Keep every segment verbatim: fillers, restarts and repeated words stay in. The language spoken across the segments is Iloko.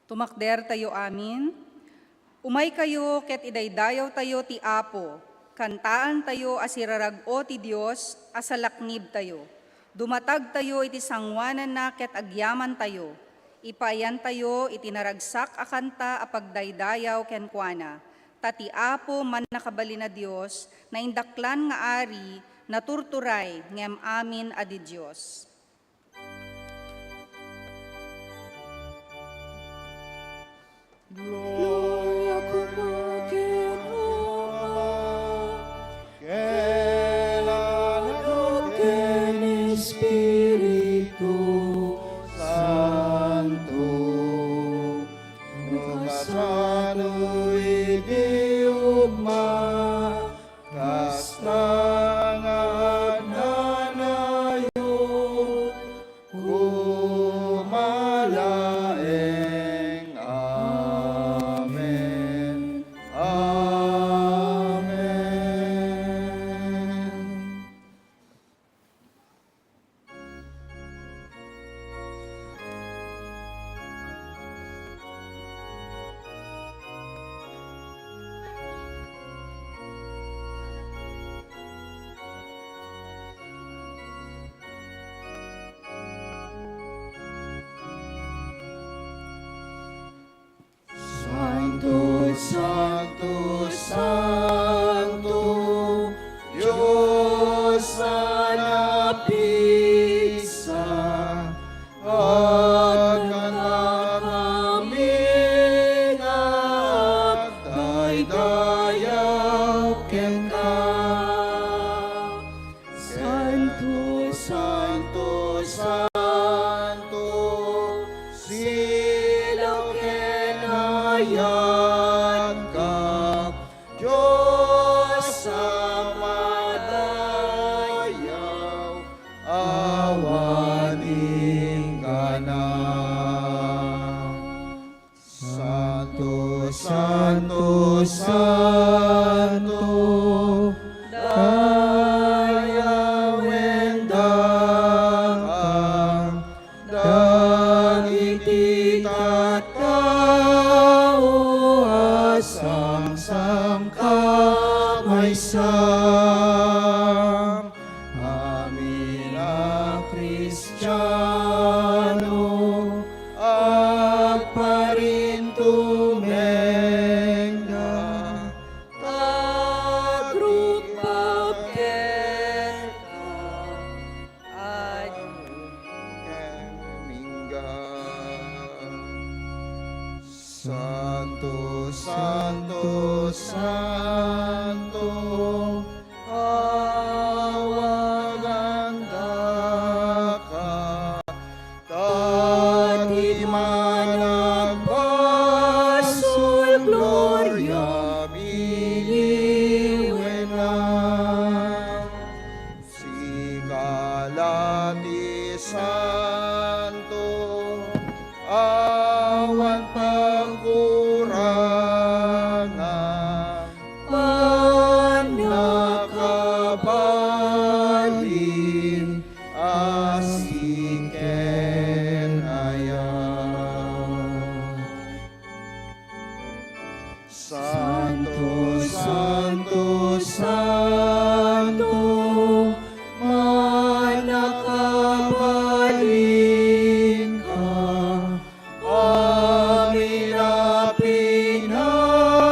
Tumakdertayo amin. Umaykayo ket idaydayawtayo ti Apo. Kantaantayo a sirarag-o ti Dios a salaknibtayo. Dumatagtayo iti sangoananna ket agyamantayo. Ipaayantayo iti naragsak a kanta a pagdaydayaw kenkuana. Ta ti Apo Mannakabalin a Dios, naindaklan nga Ari, naturturay ngem amin a didios. Gloria koma ken Ama, ken Anak, ken Espiritu Santo. No kasano idi umma, kasta nga agnanayon, koma laeng. Amen. Amen. Santo, Santo, Santo, Dios a napigsa, agkantakami nga agdaydayaw kenka. Santo, Santo, Santo, silaw ken ayatka, Dios a madayaw, awan inggana. Santo, Santo, Santo, dayawen daka dagiti tattao a sangsangkamaysa. Amin a Kristiano, agparintumengda, agrukbab kenka, adu ken mingga. Santo, Santo, Santo, awagan daka, ta ti managbasol, gloria, biliwenna. Sika la ti santo, awan pagkurangan, pannakabalin a siken ayat. Santo, Santo, Santo, mannakabalinka, amin a pinaswan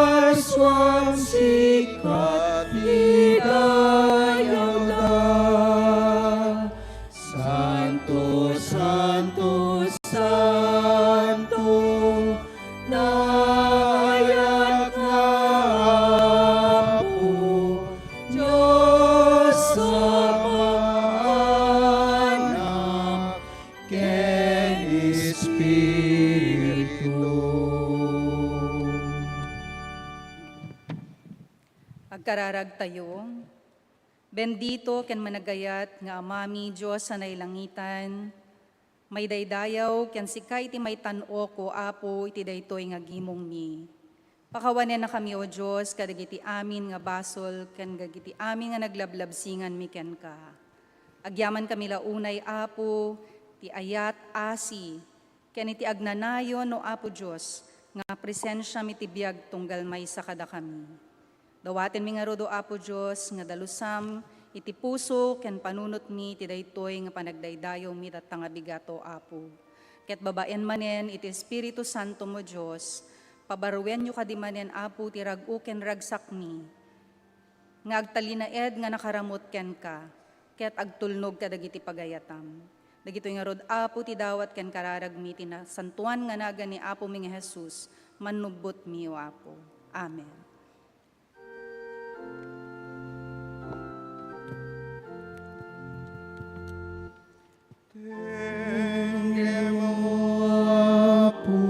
sika ti dayawda. Santo, Santo, Santo, naayat nga Apo, Dios Ama, Anak, ken Espiritu. Agkararagtayo. Bendito ken managayat nga Amami, Dios a nailangitan, maidaydayaw ken sika iti maitan-ok, O Apo, iti daytoy nga gimongmi. Pakawanennakami, O Dios, kadagiti amin nga basol ken dagiti amin nga naglablabsinganmi kenka. Agyamankami la unay, Apo, ti ayat, asi, ken iti agnanayon, O Apo Dios, nga presensiam iti biag tunggal maysa kadakami. Dawatenmi ngarud, O Apo Dios, nga dalusam iti puso ken panunotmi iti daytoy nga panagdaydayawmi tatta nga bigat, O Apo. Ket babaen manen iti Espiritu Santo mo, Dios, pabaruenyo kadi manen, Apo, ti rag-o ken ragsakmi nga agtalinaed nga nakaramut kenka, ket agtulnog kadagiti pagayatam. Dagitoy ngarud, Apo, ti dawat ken kararagmi iti nasantoan nga nagan ni Apomi nga Jesus, Mannubbotmi, O Apo. Amen. Tenggem, O Apo,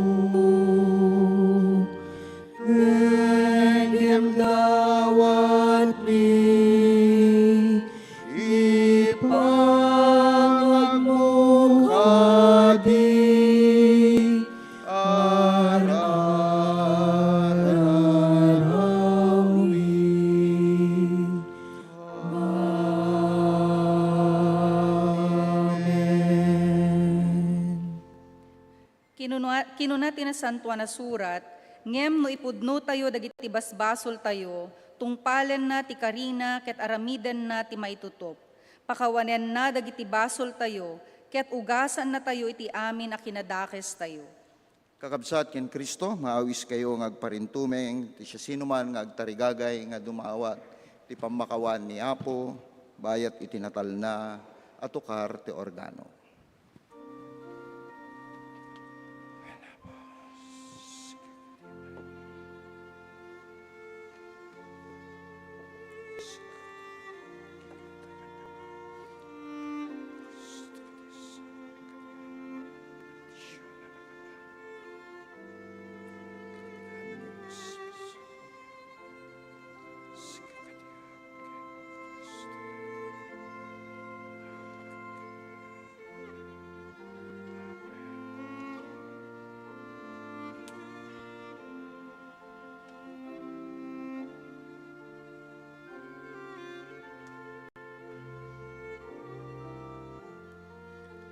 tenggem dawatmi, ipangagmo kadi ar-arawmi. Amen. Kinuna, kinuna ti Nasantoan a Surat, ngem no ipudnotayo dagiti basbasoltayo, tungpalenna ti karina ket aramidenna ti maitutop. Pakawanenna dagiti basoltayo, ket ugasannatayo iti amin a kinadakestayo. Kakabsat ken Cristo, maawiskayo nga agparintumeng ti siasinoman nga agtarigagay nga dumawat ti pammakawan ni Apo bayat iti natalna a tukar ti organo.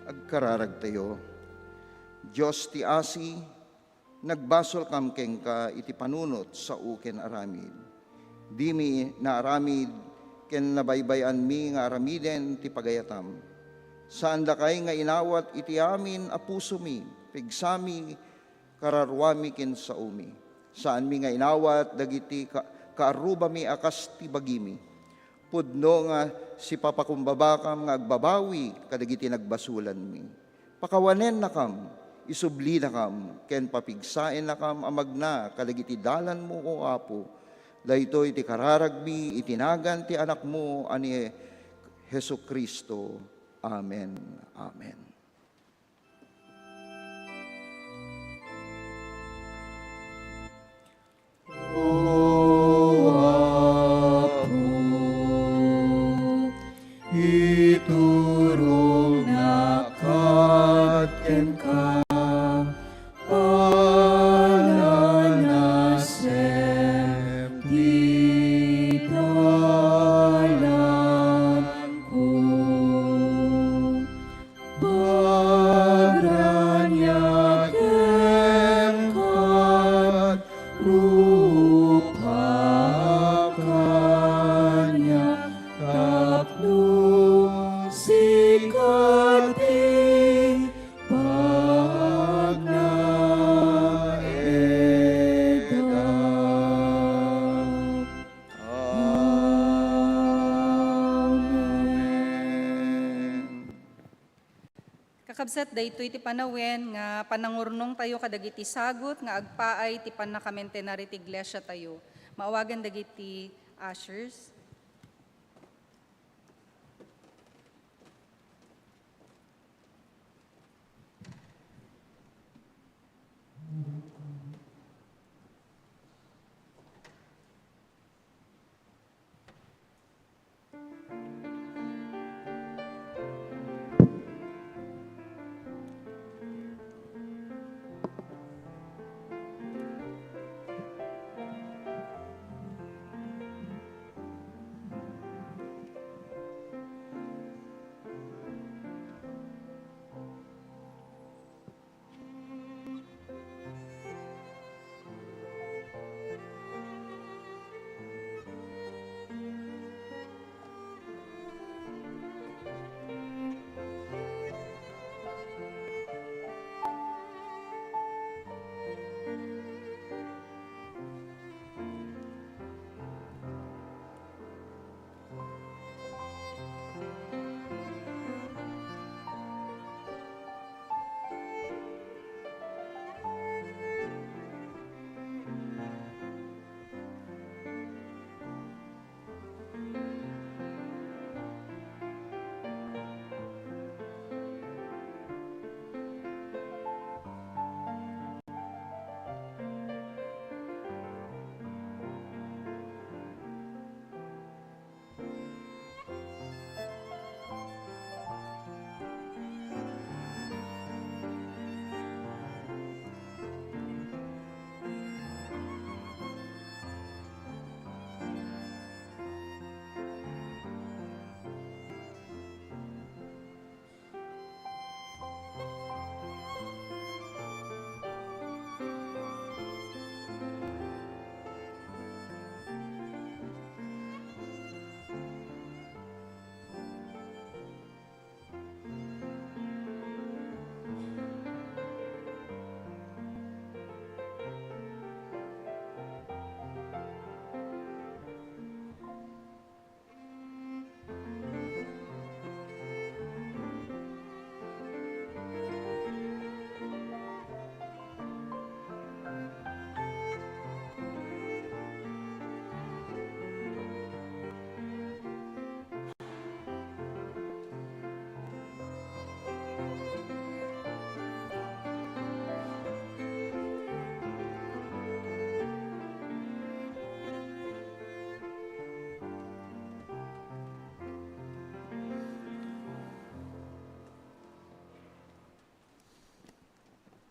Agkararagtayo. Dios ti asi, nagbasolkam kenka iti panunot, sao ken aramid. Dimi naaramid ken nabaybay-anmi nga aramiden ti pagayatam. Saan dakay nga inawat iti amin a pusomi, pigsami, kararuami ken saomi. Saanmi nga inawat dagiti ka-, kaarrubami a kas ti bagimi. Pudno nga sipapakumbabakam nga agbabawi kadagiti nagbasolanmi. Pakawanennakam, isublinakam, ken papigsaennakam a magna kadagiti dalanmo, O Apo. Daytoy ti kararagmi iti nagan ti Anakmo a ni Jesu-Cristo. Amen. Amen. O Apo, iturongnak kenka, palanasem ti dalanko. Pagraniagenka, rupak kaniak, tapno sika ti pagnaedak. Amen. Kakabsat, daytoy ti panawen nga panangurnongtayo kadagiti sagut nga agpaay ti pannakamentenar iti iglesiatayo. Maawagan dagiti ushers.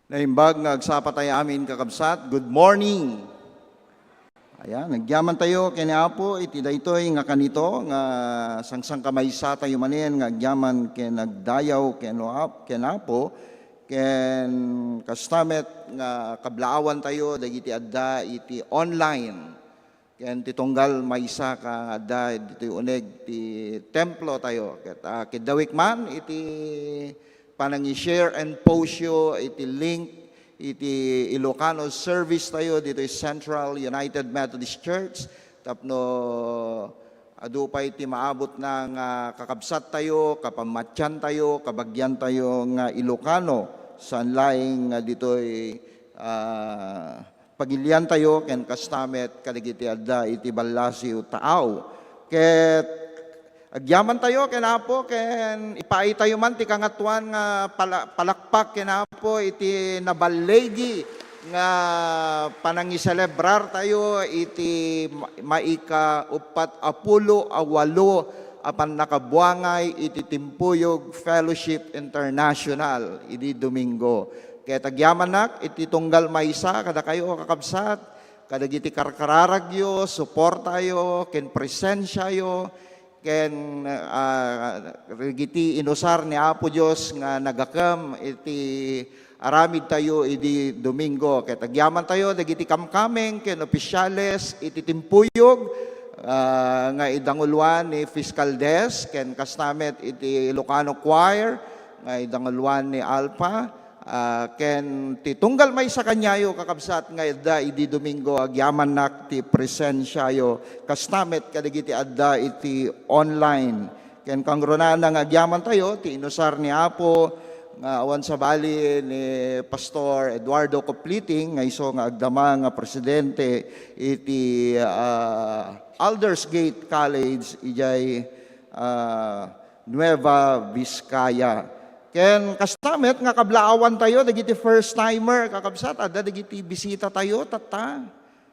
Naimbag nga agsapa tayo amin, kakabsat. Good morning. Ayan, nagyaman tayo ken Apo iti daytoy nga kanito nga sangsangkamaysa tayo manen nga agyaman ken agdayaw ken Apo, ken kasta met nga kablaawan tayo dagiti adda iti online. Ken ti tunggal maysa ka nga adda ditoy uneg ti templo tayo. Ket, ah, kiddawik man iti panangi-share and post yo iti link iti Ilocano service tayo ditoy Central United Methodist Church tapno adu pay ti maabutna nga kakabsat tayo, kapammatian tayo, kabagian tayo nga Ilocano, saan laeng nga ditoy, ah, pagilian tayo ken kasta met kadagiti adda iti ballasiw taaw. Ket agyaman tayo ken Apo ken ipaay tayo man ti kangatoan nga pala-, palakpak ken Apo iti naballigi nga panangiselebrar tayo iti ma-, maika uppat a pulo a walo a pannakabuangay iti Timpuyog Fellowship International idi Domingo. Ket agyamannak iti tunggal maysa kadakayo, kakabsat, kadagiti karkararagyo, suportayo, ken presensiayo, ken, ah, dagiti inusar ni Apo Dios nga nagakem iti aramid tayo idi Domingo. Ket agyaman tayo dagiti kamkameng ken opisyales iti timpuyog, ah, nga idanguluan ni Fiscal Desk, ken kasta met iti Ilocano Choir nga idanguluan ni Alpha, ah, ken ti tunggal maysa kaniayo, kakabsat, nga adda idi Domingo, agyamannak ti presensiayo. Kasta met kadagiti adda iti online. Ken kangrunaan nga agyaman tayo, ti inusar ni Apo, nga awan sabali ni Pastor Eduardo Copliting, nga isu nga agdama nga presidente iti, ah, Aldersgate College, idiay, ah, Nueva Vizcaya. Ken kasta met nga kablaawan tayo, dagiti first timer, kakabsat, adda dagiti bisita tayo, tatta.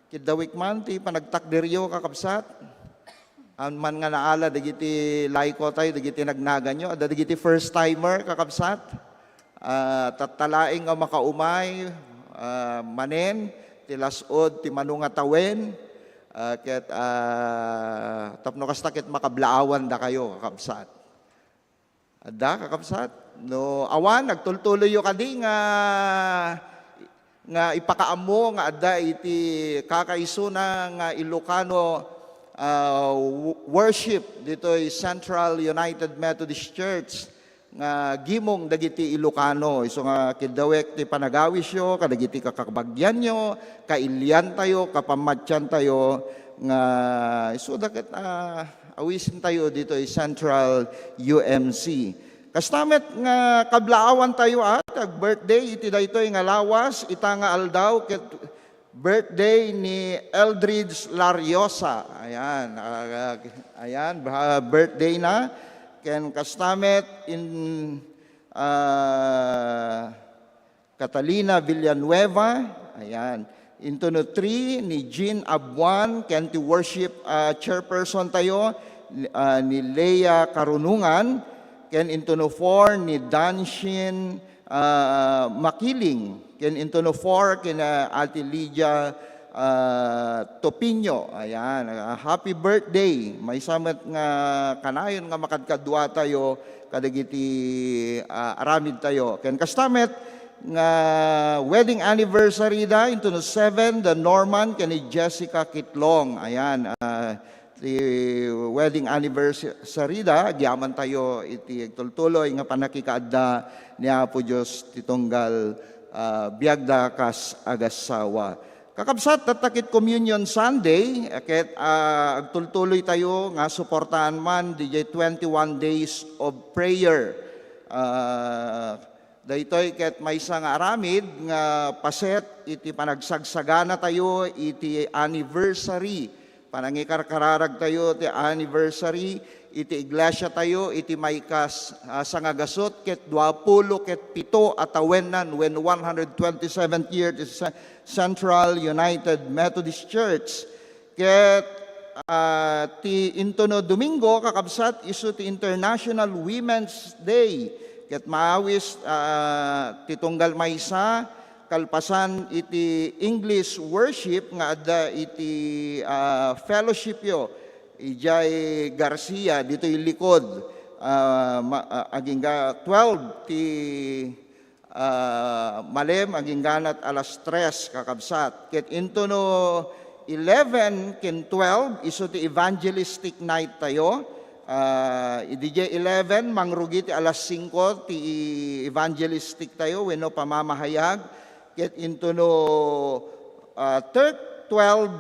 Kiddawik man ti panagtakderyo, kakabsat. Awan man nga naala dagiti layko tayo, dagiti nagnaganyo. Adda dagiti first timer, kakabsat. Ah, tatta laeng nga makaumay, ah, manen, ti las-ud, ti mano nga tawen. Ah, ket, ah, tapno kasta ket makablaawan dakayo, kakabsat. Adda, kakabsat? No awan, agtultuloyyo kadi nga, nga ipakaammo nga adda iti kakaisuna nga Ilocano, ah, wo-, worship ditoy Central United Methodist Church nga gimong dagiti Ilocano. Isu nga kiddawek ti panagawisyo kadagiti kakabagianyo, kailiantayo, kapammatiantayo nga isuda ket, ah, awisintayo ditoy Central U M C. Kasta met nga kablaawan tayo, ah, ti ag-birthday iti daytoy nga lawas, ita nga aldaw, ket birthday ni Eldridge Lariosa. Ayan, ah, ayan, ba-, birthday na. Ken kasta met in, ah, Catalina Villanueva, ayan. Into no three, ni Jean Abuan, ken ti worship, ah, chairperson tayo, ah, ni Lea Karunungan, ken into no four, ni Danshin, ah, Makiling, ken into no four, ken, ah, Ate Lydia, ah, Topinio. Ayan, ah, happy birthday. Maysa met nga kanayon nga makadkadua tayo kadagiti, ah, aramid tayo. Ken kasta met nga wedding anniversary da, into no seven, the Norman ken ni Jessica Kitlong. Ayan, ah, ti wedding anniversary da, agyaman tayo iti agtultuloy nga pannakikaadda ni Apo Dios ti tunggal, ah, biagda kas agassawa. Kakabsat, tatta ket Communion Sunday, ket, ah, agtultuloy tayo nga suportaan man didiay twenty-one days of prayer. Ah, daytoy ket maysa nga aramid nga paset iti panagsagsagana tayo iti anniversary, panangikarkararag tayo ti anniversary iti iglesia tayo iti maykas-, ah, sangagasut ket duapulo ket pito a tawennan, when one hundred twenty-seventh year ti Sa-, Central United Methodist Church. Ket, ah, ti into no Domingo, kakabsat, isu ti International Women's Day. Ket maawis, ah, ti tunggal maysa, kalpasan iti English worship nga adda iti, ah, fellowshipyo, idiay Garcia, ditoy likod, ah, ma-, ah, agingga twelve ti, ah, malem, agingganat alas tres, kakabsat. Ket intono eleven ken twelve, isu ti evangelistic night tayo. Ah, idi diay eleven, mangrugi ti alas singko ti evangelistic tayo, wenno pamamahayag. Ket intono, ah, thir-, twelve,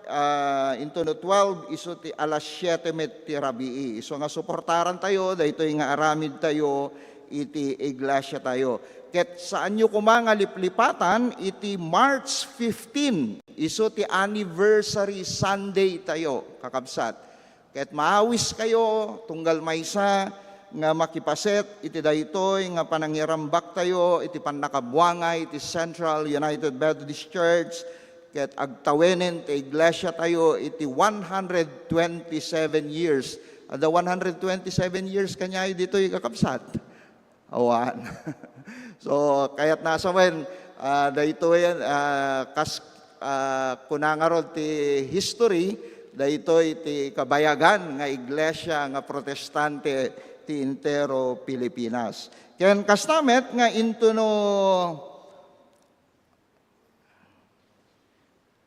ah, intono twelve, isu ti alas siete met ti rabii. Isu nga suportaran tayo, daytoy nga aramid tayo iti iglesia tayo. Ket saanyo koma nga liplipatan iti March fifteen, isu ti anniversary Sunday tayo, kakabsat. Ket maawiskayo, tunggal maysa nga makipaset iti daytoy nga panangirambaktayo iti pannakabuangay iti Central United Methodist Church, ket agtawenen ti iglesiatayo iti one hundred twenty-seven years. Adda one hundred twenty-seven years kaniay ditoy, kakabsat? Awan. So, kayat nasawen, ah, daytoy, ah, kas-, ah, kuna ngarud ti history, daytoy ti kabayagan nga iglesia nga protestante ti entero Pilipinas. Ken kasta met nga intono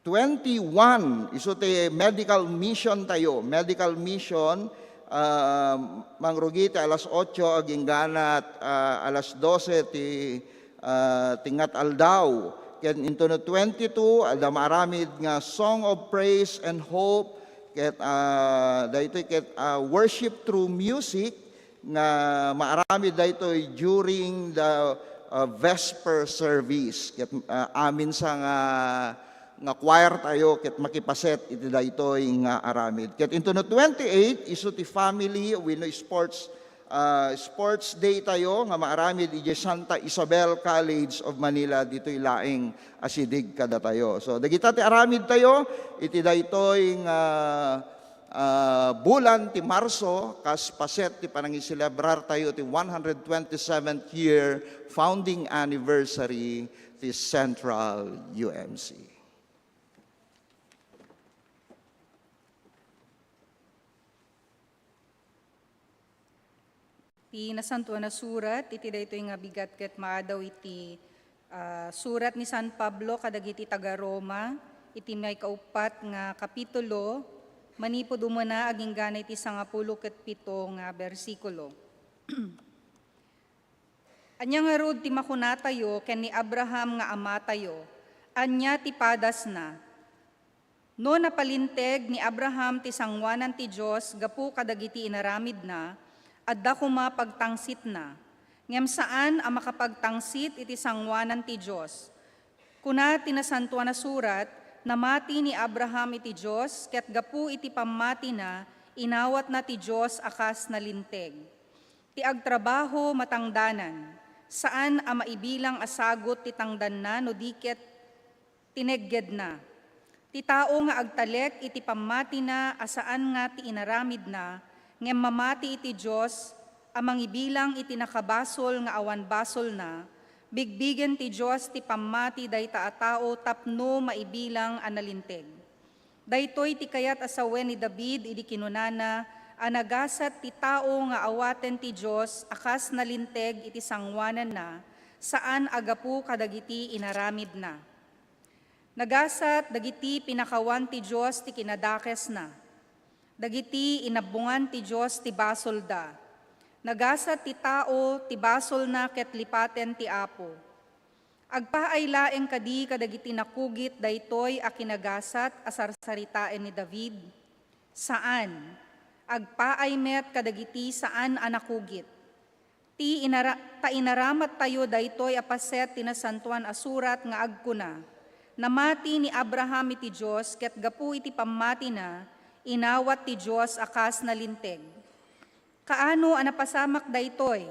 twenty-one, isu ti medical mission tayo. Medical mission, ah, mangrugi ti alas otso agingganat, ah, alas dose ti, ah, ti ngat aldaw. Ken intono twenty-two, adda maaramid nga Song of Praise and Hope, ket, ah, daytoy ket, ah, worship through music, nga maaramid daytoy during the, uh, vesper service. Ket, uh, amin sa nga, nga choir tayo ket makipaset iti daytoy nga aramid. Ket intono twenty-eight, isu ti family wenno sports, uh, sports day tayo nga maaramid idiay Santa Isabel College of Manila, ditoy laeng asideg kadatayo. So, dagita ti aramid tayo iti daytoy nga ah, bulan ti Marso, kas paset ti panangiselebrar tayo ti one hundred twenty-seventh year founding anniversary ti Central U M C. Ti Nasantoan a Surat iti daytoy nga bigat ket maadaw iti, ah, surat ni San Pablo kadagiti taga-Roma iti maikauppat nga kapitulo, manipud umuna agingga iti sangapulo ket pito nga bersikulo. Ania ngarud ti makunatayo ken ni Abraham nga amatayo? Ania ti padasna? No napalinteg ni Abraham ti sangoanan ti Dios gapu kadagiti inaramidna, adda koma pagtangsitna. Ngem saan a makapagtangsit iti sangoanan ti Dios. Kuna ti Nasantoan a Surat, "Namati ni Abraham iti Dios, ket gapu iti pammatina, inawatna ti Dios a kas nalinteg." Ti agtrabaho matangdanan, saan a maibilang a sagut ti tangdanna no di ket tineggedna. Ti tao nga agtalek iti pammatina a saan nga ti inaramidna, ngem mamati iti Dios a mangibilang iti nakabasol nga awan basolna, bigbigen ti Dios ti pammati dayta a tao tapno maibilang a nalinteg. Daytoy ti kayat a sawen ni David idi kinunana a nagasat ti tao nga awaten ti Dios a kas nalinteg iti sangoananna, saan a gapu kadagiti inaramidna. Nagasat dagiti pinakawan ti Dios ti kinadakesna, dagiti inabbongan ti Dios ti basolda. Nagasat ti tao ti basolna ket lipaten ti Apo. Agpaay laeng kadi kadagiti nakugit daytoy a kinagasat a sarsaritaen ni David? Saan. Agpaay met kadagiti saan a nakugit. Ti inara-, ta inaramattayo daytoy a paset ti Nasantoan a Surat nga agkuna, "Namati ni Abraham iti Dios, ket gapu iti pammatina, inawat ti Dios a kas nalinteg." Kaano a napasamak daytoy?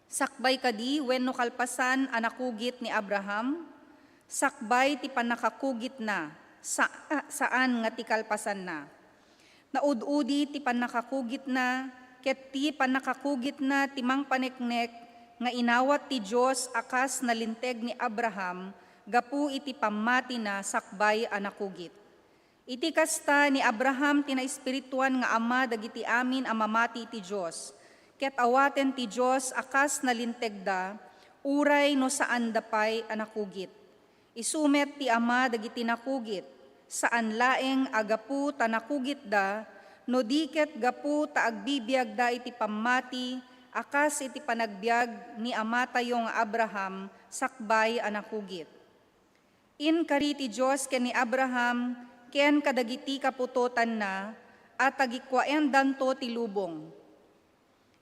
Sakbay kadi wenno kalpasan a nakugit ni Abraham? Sakbay ti pannakakugitna, sa-, saan nga ti kalpasanna. Naud-udi ti pannakakugitna, ket ti pannakakugitna ti mangpaneknek nga inawat ti Dios a kas nalinteg ni Abraham gapu iti pammatina sakbay a nakugit. Iti kasta, ni Abraham ti naespirituan nga ama dagiti amin a mamati iti Dios, ket awaten ti Dios a kas nalintegda, uray no saanda pay a nakugit. Isu met ti ama dagiti nakugit, saan laeng a gapu ta nakugitda, no di ket gapu ta agbibiagda iti pammati a kas iti panagbiag ni amatayo nga Abraham sakbay a nakugit. Inkari ti Dios ken ni Abraham ken kadagiti kaputotanna a tagikkuaendanto ti lubong.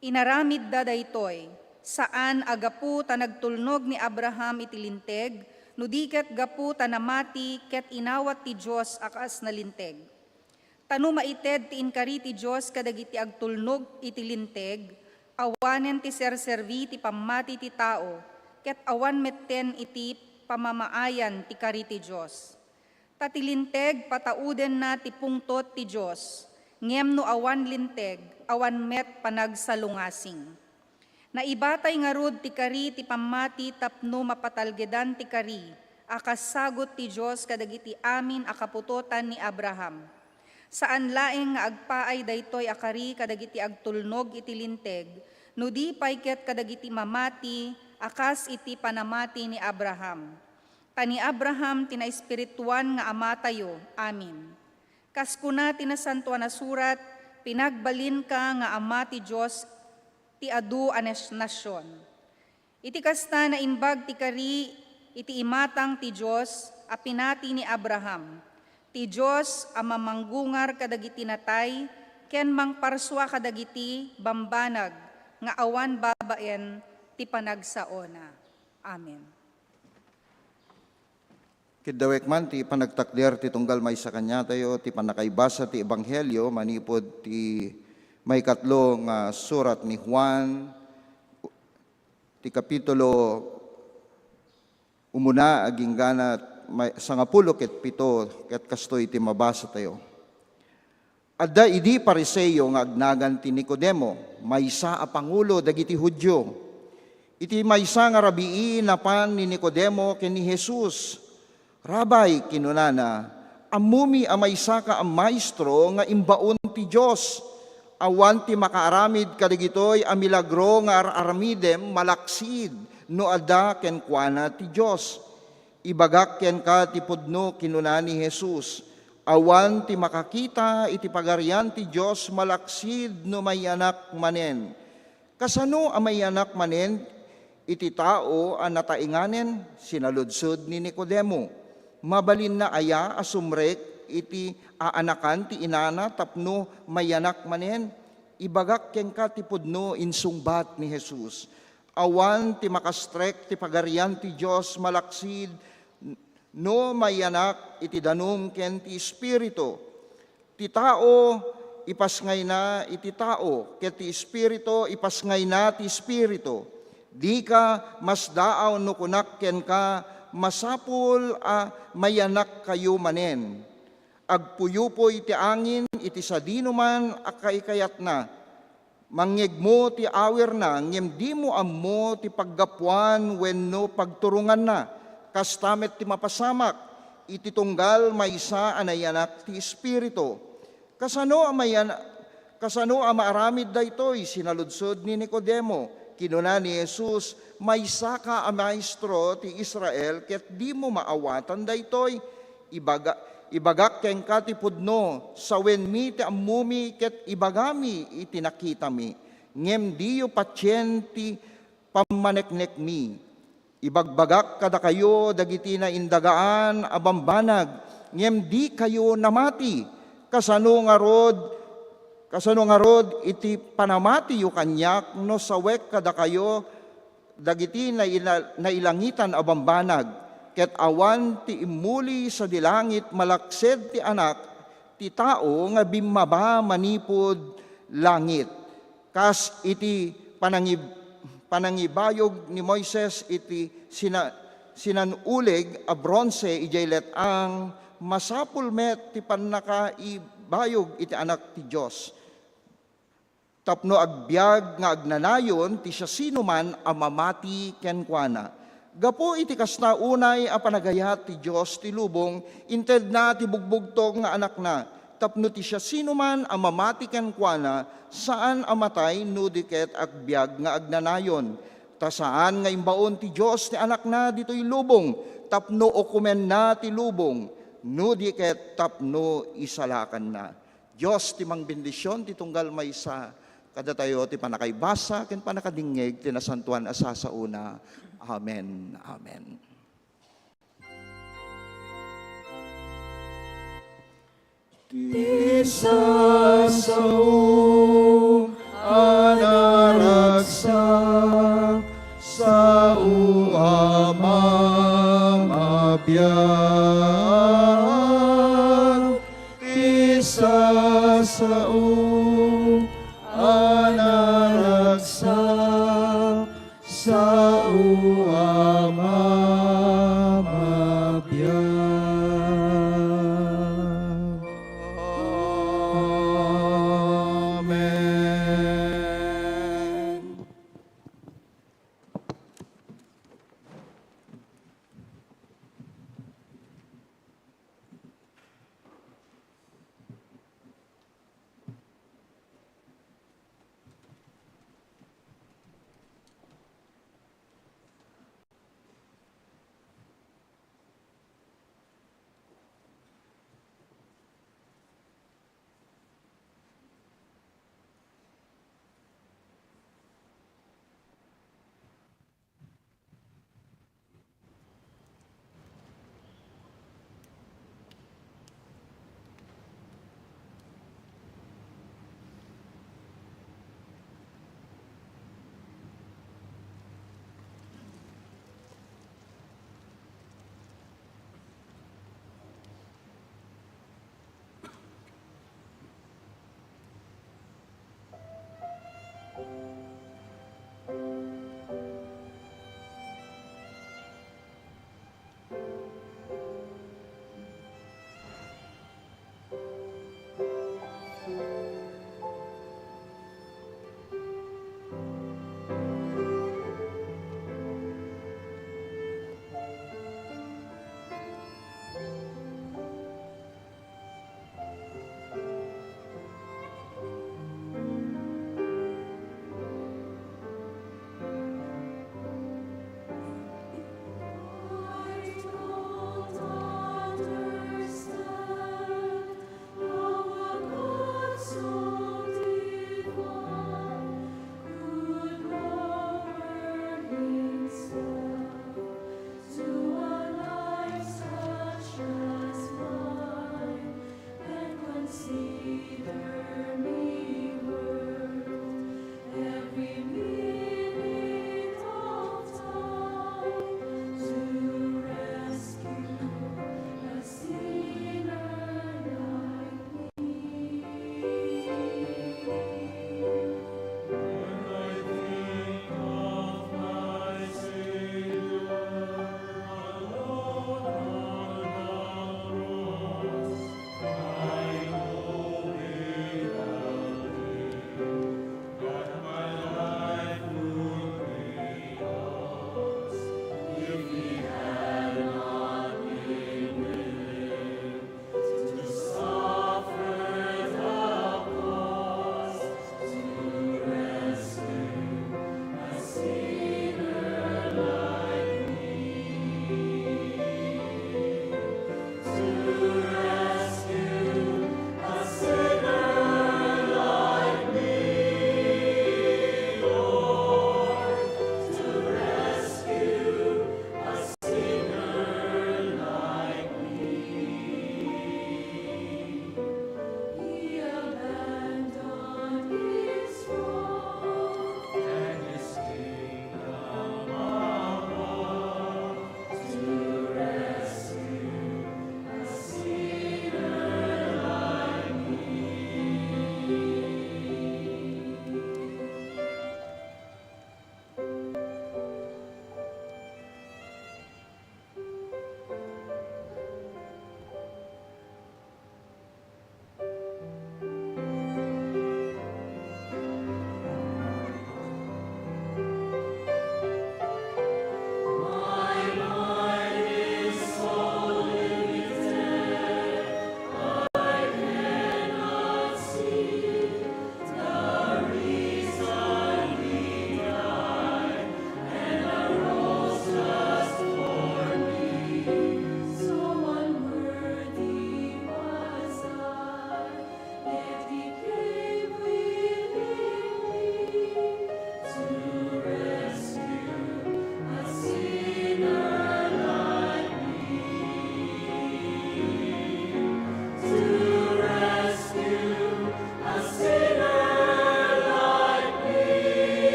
Inaramidda daytoy, saan a gapu ta nagtulnog ni Abraham iti Linteg, no di ket gapu ta namati ket inawat ti Dios a kas nalinteg. Ta no maited ti inkari ti Dios kadagiti agtulnog iti Linteg, awanen ti serserbi ti pammati ti tao, ket awan metten iti pamamaayan ti kari ti Dios. Ta ti Linteg pataudenna ti pungtot ti Dios, ngem no awan Linteg, awan met panagsalungasing. Naibatay ngarud ti kari ti pammati tapno mapatalgedan ti kari a kassagut ti Dios kadagiti amin a kaputotan ni Abraham. Saan laeng nga agpaay daytoy a kari kadagiti agtulnog iti Linteg, no di pay ket kadagiti mamati a kas iti panamati ni Abraham. Ta ni Abraham ti naespirituan nga amatayo. Amin. Kas kuna ti Nasantoan a Surat, "Pinagbalinka nga ama ti Dios ti adu a nas-, nasion." Iti kasta, naimbag ti kari iti imatang ti Dios a pinati ni Abraham, ti Dios a mamanggungar kadagiti natay ken mangparsua kadagiti bambanag nga awan babaen ti panagsaona. Amen. Kiddawek man ti panagtakder ti tunggal maysa kaniatayo ti pannakaibasa ti Ebanghelio manipud ti maikatlo nga surat ni Juan, ti kapitulo umuna agingga may-, sangapulo ket pito, ket kastoy ti mabasatayo. Adda idi Fariseo nga agnagan ti Nicodemo, maysa a pangulo dagiti Judio. Iti maysa nga rabii, napan ni Nicodemo ken ni Jesus. "Rabay," kinunana, "ammomi a maysaka a maestro nga imbaon ti Dios. Awan ti makaaramid kadagitoy a milagro nga ar-aramidem malaksid no adda kenkuana ti Dios." "Ibagak kenka ti pudno," kinuna ni Jesus, "awan ti makakita iti Pagarian ti Dios malaksid no mayanak manen." "Kasano a mayanak manen iti tao a nataenganen?" sinaludsod ni Nicodemo. "Mabalinna aya a sumrek iti aanakan ti inana tapno mayanak manen?" "Ibagak kenka ti pudno," insungbat ni Jesus. "Awan ti makastrek ti Pagarian ti Dios malaksid no mayanak iti danum ken ti Espiritu. Ti tao ipasngayna iti tao, ket ti Espiritu ipasngayna ti Espiritu. Dika masdaaw no kunak kenka, masapul a mayanakkayo manen. Agpuyupoy ti angin iti sadinoman a kaikayatna. Mangngegmo ti awirna, ngem dimo ammo ti paggapuan wenno pagturonganna. Kasta met ti mapasamak iti tunggal maysa a nayanak ti Espiritu." "Kasano a mayan-, kasano a maaramid daytoy?" sinaludsod ni Nicodemo. Kinuna ni Jesus, "Maysaka a maestro ti Israel ket dimo maawatan daytoy? Ibaga-, ibagak kenka ti pudno, sawenmi ti ammomi ket ibagami iti nakitami, ngem diyo patien ti pammaneknekmi. Ibagbagak kadakayo dagiti naindagaan a bambanag, ngem dikayo namati. Kasano ngarud, kasano ngarud iti panamatiyo kaniak no sawek kadakayo dagiti naila-, nailangitan a bambanag, ket awan ti immuli sadi langit malaksid ti Anak ti Tao nga bimmaba manipud langit." Kas iti panangib-, panangibayog ni Moises iti sina-, sinan-uleg a bronse idiay let-ang, masapul met ti pannakaibayog iti Anak ti Dios. tapno agbiag nga agnanayon ti siasinoman a mamati kenkuana. Gapu iti kasta, unay a panagayat ti Dios ti lubong, intedna ti bugbugtong nga Anakna, tapno ti siasinoman a mamati kenkuana saan a matay no di ket agbiag nga agnanayon. Ta saan nga imbaon ti Dios ti Anakna ditoy lubong tapno ukomenna ti lubong, no di ket tapno isalakanna. Dios ti mangbendisyon ti tunggal maysa kadatayo ti pannakaibasa ken pannakadingngeg ti nasantoan a sasaona. Amen. Amen. Ti sasao a naragsak, sao a mamabiag. Ti sasao a naragsak, sao a mamabiag. Amen.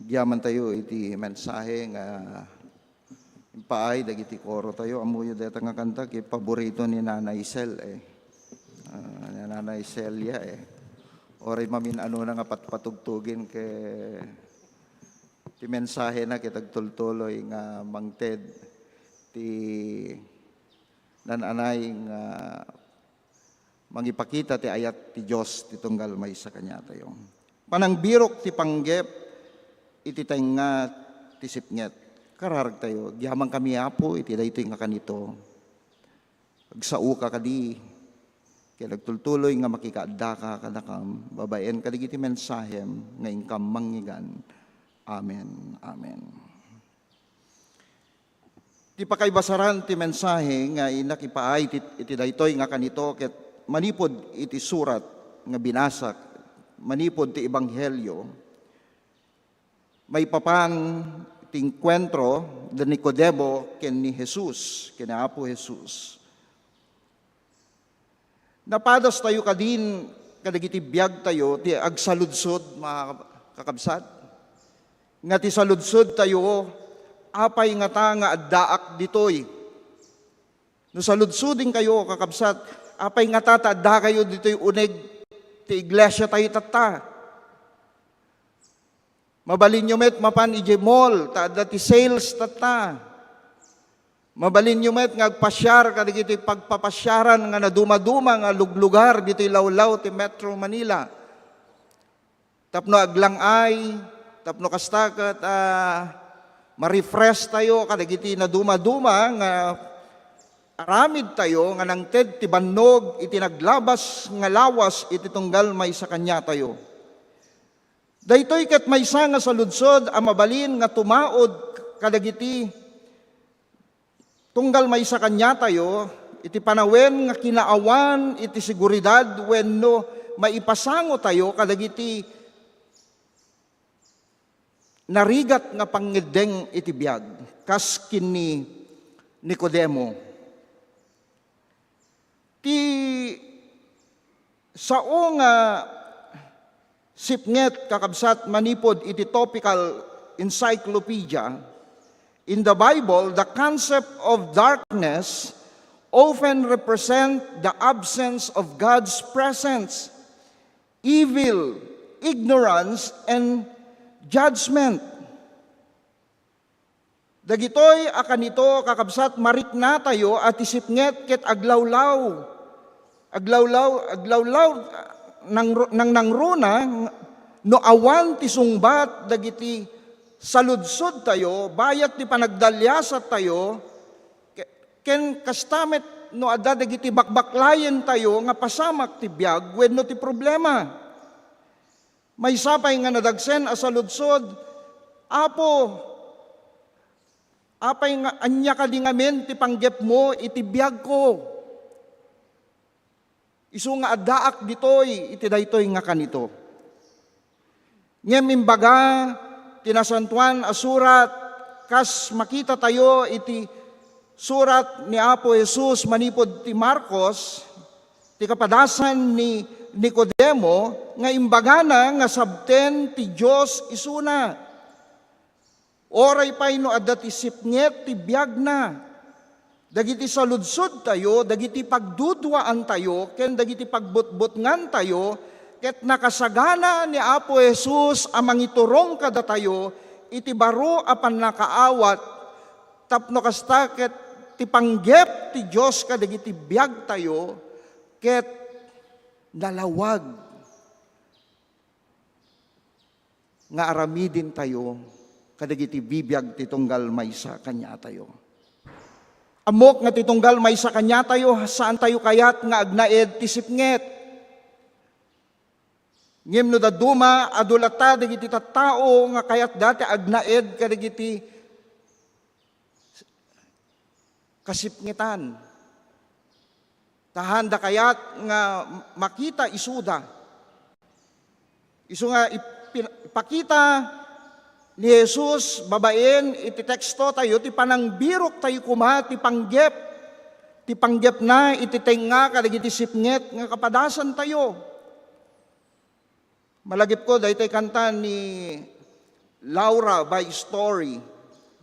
Agyamantayo iti mensahe nga impaay dagiti korotayo. Ammoyo dayta nga kanta ket paborito ni Nanay Sel, eh. Ah, ni Nanay Celia, eh. Uray mamin-anona nga patpatugtugin ket ti mensahena ket agtultuloy nga mangted ti naan-anay nga mangipakita ti ayat ti Dios ti tunggal maysa kaniatayo. Panangbirok ti panggep iti tengnga ti sipnget. Kararagtayo, agyamankami, Apo, iti daytoy nga kanito. Agsaoka kadi, ket agtultuloy nga makikaaddaka kadakam, babaen kadagiti mensahem nga inkam manngegan. Amen. Amen. Ti pakaibasaran ti mensahe nga innak ipaay iti, iti daytoy nga kanito ket manipud iti surat nga binasak, manipud ti Ebanghelio, maipapan ti enkuentro da Nicodemo ken ni Jesus, ken ni Apo Jesus. Napadas tayo kadin kadagiti biag tayo ti agsaludsod, mga kakabsat, nga ti saludsod tayo, apay ngata nga addaak ditoy? No saludsodin kayo, kakabsat, apay ngata ta adda kayo ditoy uneg ti iglesia tayo tatta? Mabalinyo met mapan idiay mall, ta adda ti sales tatta. Mabalinyo met nga agpasiar kadagiti pagpapasiaran nga nadumaduma nga luglugar ditoy lawlaw ti Metro Manila. Tapno aglang-ay, tapno kasta ket, ah, ma-refresh tayo kadagiti nadumaduma nga aramid tayo nga nangted ti bannog iti naglabas nga lawas iti tunggal maysa kaniatayo. Daytoy ket maysa nga saludsod a mabalin nga tumaud kadagiti tunggal maysa kaniatayo iti panawen nga kinaawan iti seguridad wenno maipasango tayo kadagiti narigat nga pangngeddeng iti biag, kas ken ni Nicodemo. Ti sao nga sipnget, kakabsat, manipud iti topical encyclopedia, in the Bible, the concept of darkness often represent the absence of God's presence, evil, ignorance, and judgment. Dagitoy a kanito, kakabsat, mariknatayo a ti sipnget ket aglawlaw. Aglawlaw, aglawlaw, nang-, nang-, nangruna no awan ti sungbat dagiti saludsodtayo, bayat ti panagdaliasattayo, ke-, ken kasta met no adda dagiti bakbaklayentayo nga pasamak ti biag wenno ti problema. Maysa pay nga nadagsen a saludsod, "Apo, apay nga ania kadi ngamin ti panggepmo iti biagko? Isu nga addaak ditoy iti daytoy nga kanito." Ngem imbaga ti Nasantoan a Surat, kas makitatayo iti surat ni Apo Jesus manipud ti Marcos, ti kapadasan ni Nicodemo nga imbagana nga sabten ti Dios isuna. Uray pay no adda ti sipnget ti biagna, dagiti saludsodtayo, dagiti pagduduaantayo, ken dagiti pagbutbutngantayo, ket nakasagana ni Apo Jesus a mangiturong kadatayo iti baro a pannakaawat, tapno kasta ket ti panggep ti Dios kadagiti biagtayo ket nalawag nga aramidentayo kadagiti bibiag ti tunggal maysa kaniatayo. Ammok nga ti tunggal maysa kaniatayo, saantayo kayat nga agnaed ti sipnget. Ngem no dadduma, adu latta dagiti tattao nga kayatda ti agnaed kadagiti kasipngetan. Ta haanda kayat nga makita isuda. Isu nga ipin-, ipakita ni Jesus babaen iti tekstotayo ti panangbiroktayo koma ti panggep, ti panggepna iti tengnga kadagiti sipnget nga kapadasantayo. Malagipko daytoy kanta ni Laura by Story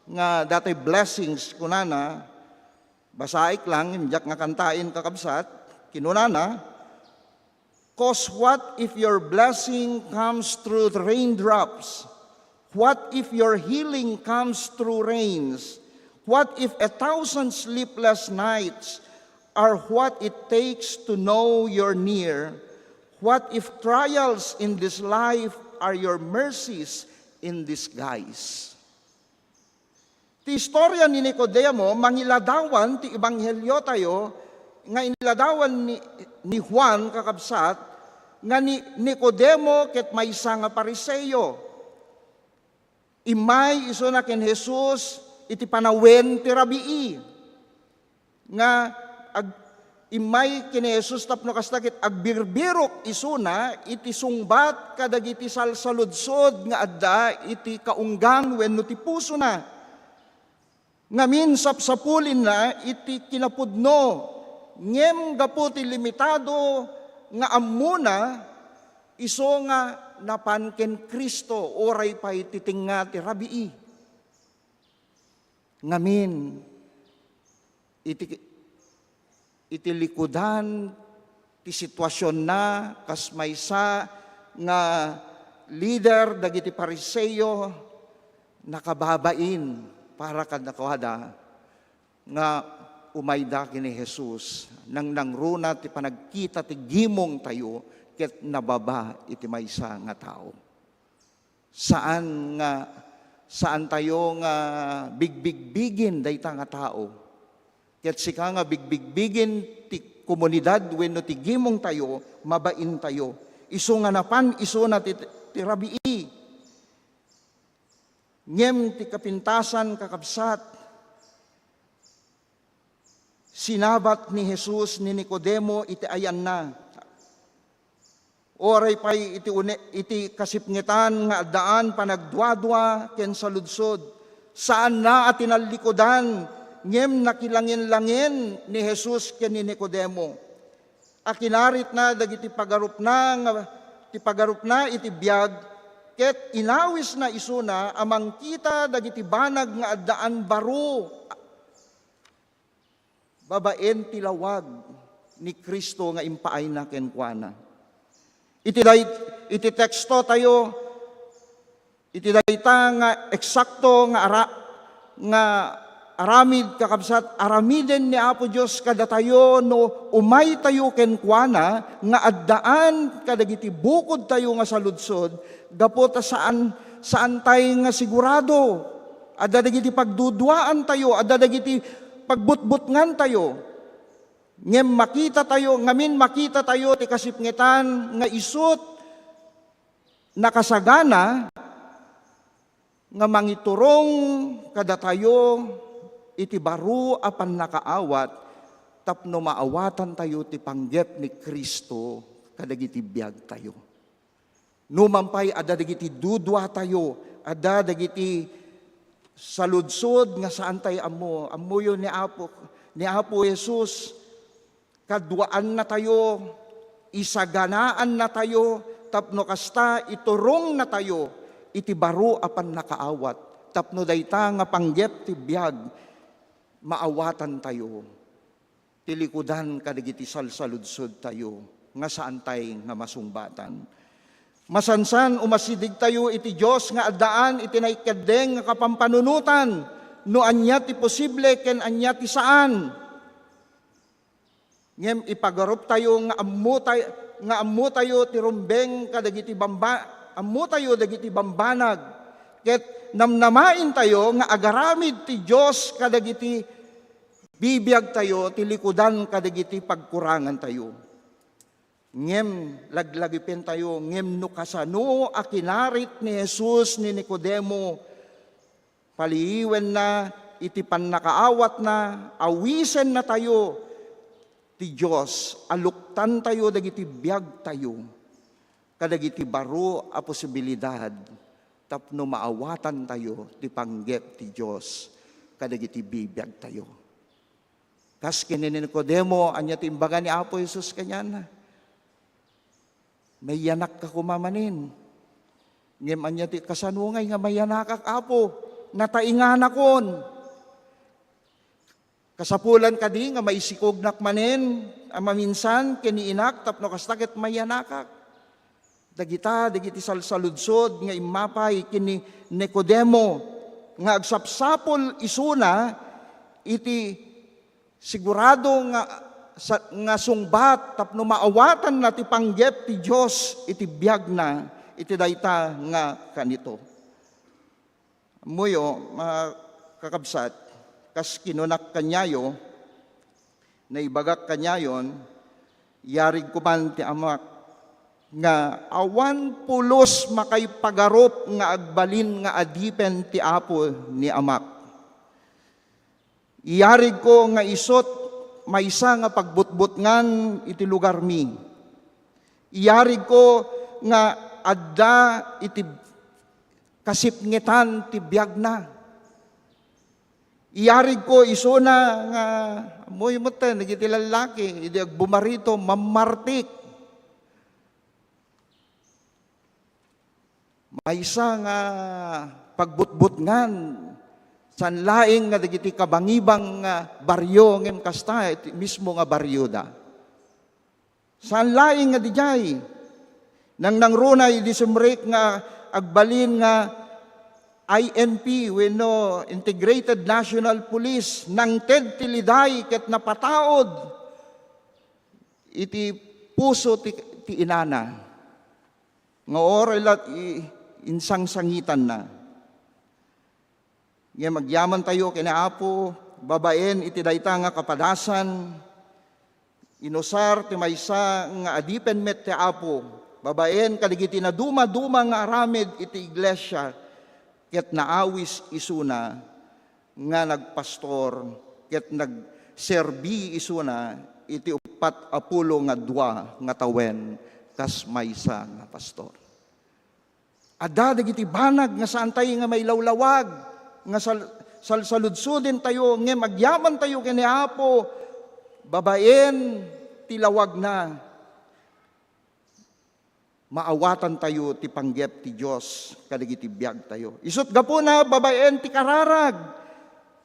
nga dati Blessings, kunana, basaek lang, diak nga kantaen, kakabsat. Kinunana, "'Cause what if your blessing comes through raindrops? What if your healing comes through rains? What if a thousand sleepless nights are what it takes to know you're near? What if trials in this life are your mercies in disguise?" Ti istorya ni Nicodemo, mangiladawan ti ebanghelio tayo, nga iniladawan ni, ni Juan, kakabsat, nga ni Nicodemo ket maysa nga Fariseo. Immay isuna ken Jesus iti panawen ti rabii. Nga ag-, immay ken ni Jesus tapno kasta ket agbirbirok isuna iti sungbat kadagiti salsaludsod nga adda iti kaunggan wenno ti pusona. Ngamin sapsapulinna iti kinapudno, ngem gapu ti limitado nga ammona, isu nga napan ken Cristo uray pay ti tengnga ti rabii. Ngamin, iti, iti likudan ti situasionna, kas maysa nga lider dagiti Fariseo, nakababain para kadakuada nga umayda ken ni Jesus. Nangnangruna ti panagkita ti gimongtayo ket nababa iti maysa nga tao. Saan nga, saan tayo nga bigbigbigin dayta nga tao. Ket sika nga bigbigbigin ti komunidad wenno ti gimongtayo, mabaintayo. Isu nga napan isuna ti, ti rabii. Ngem ti kapintasan, kakabsat, sinabat ni Jesus ni Nicodemo iti ayanna. Uray pay iti une-, iti kasipngetan nga addaan panagduadua ken saludsod, saanna a tinallikudan, ngem nakilangenlangen ni Jesus ken ni Nicodemo. Akinaritna dagiti pagarupna nga, ti pagarupna iti biag, ket inawisna isuna a mangkita dagiti banag nga addaan baro babaen ti lawag ni Cristo nga impaayna kenkuana. Iti day-, iti teksto tayo, iti dayta nga eksakto nga ara-, nga aramid, kakabsat, aramiden ni Apo Dios kadatayo no umaytayo kenkuana nga addaan kadagiti bukodtayo nga saludsod, gapu ta saan, saantay nga sigurado. Adda dagiti pagduduaantayo, adda dagiti pagbutbutngantayo. Ngem makitatayo, ngamin makitatayo ti kasipngetan nga isut nakasagana nga mangiturong kadatayo iti baro a pannakaawat tapno maawatantayo ti panggep ni Cristo kadagiti biagtayo. Numan pay, adda dagiti duduatayo, adda dagiti saludsod nga saantay ammo. Ammoyo ni Apo, ni Apo Jesus, kaduaannatayo, isaganaannatayo, tapno kasta iturongnatayo iti baro a pannakaawat, tapno dayta nga panggep ti biag, maawatantayo ti likudan kadagiti salsaludsodtayo nga saantay nga masungbatan. Masansan, umasidegtayo iti Dios nga addaan iti naikeddeng nga kapampanunotan no ania ti posible ken ania ti saan. Ngem ipagaruptayo nga ammotay-, nga ammotayo ti rumbeng kadagiti bamba-, ammotayo dagiti bambanag, ket namnamaintayo nga agaramid ti Dios kadagiti bibiagtayo ti likudan kadagiti pagkurangantayo. Ngem laglagipentayo, ngem no kasano a kinarit ni Jesus ni Nicodemo, paliiwenna iti pannakaawatna, awisennatayo ti Dios, aluktantayo dagiti biagtayo kadagiti baro a posibilidad tapno maawatantayo ti panggep ti Dios kadagiti bibiagtayo. Kas ken ni Nicodemo, ania ti imbaga ni Apo Jesus kaniana? "Nayanak ka koma manen. Ngem ania ti kasano ngay nga mayanakak, Apo? Natainganakon. Kasapulan kadi nga maisikognak manen a maminsan ken ni inak tapno kasta ket mayanakak? Dagita, dagiti salsaludsod nga immapay ken ni Nicodemo nga agsapsapul isuna iti sigurado nga, sa, nga sungbat tapno maawatanna ti panggep ti Dios iti biagna iti dayta nga kanito. Ammoyo, mga kakabsat, kas kinunak kaniayo, naibagak kaniayon, yarig koman ti Amak, nga awan pulos makaipagarup nga agbalin nga adipen ti Apo ni Amak. Iyarigko nga isut' maysa nga pagbutbutngan iti lugarmi. Iyarigko nga adda iti kasipngetan ti biagna. Iyarigko isuna nga, ammoyo metten, dagiti lallaki, idi agbumarito, mammartik. Maysa nga pagbutbutngan, saan laeng nga dagiti kabangibang nga barrio, ngem kasta iti mismo nga barrioda. Saan laeng nga didiay. Nangnangruna idi sumrek nga agbalin nga I N P wenno Integrated National Police, nangted ti liday ket napataud iti puso ti, ti inana. Nga uray la i-, insangsangitanna. Ngem agyamantayo ken ni Apo, babaen iti dayta nga kapadasan, inusar ti maysa nga adipen met ti Apo, babaen kadagiti nadumaduma nga aramid iti iglesia, ket naawis isuna nga nagpastor, ket nagserbi isuna iti uppat a pulo nga dua nga tawen kas maysa nga pastor. Adda dagiti banag nga saantay nga mailawlawag, nga sal-, salsaludsodentayo, ngem agyamantayo ken ni Apo, babaen ti lawagna, maawatantayo ti panggep ti Dios kadagiti biagtayo. Isut' gapuna, babaen ti kararag,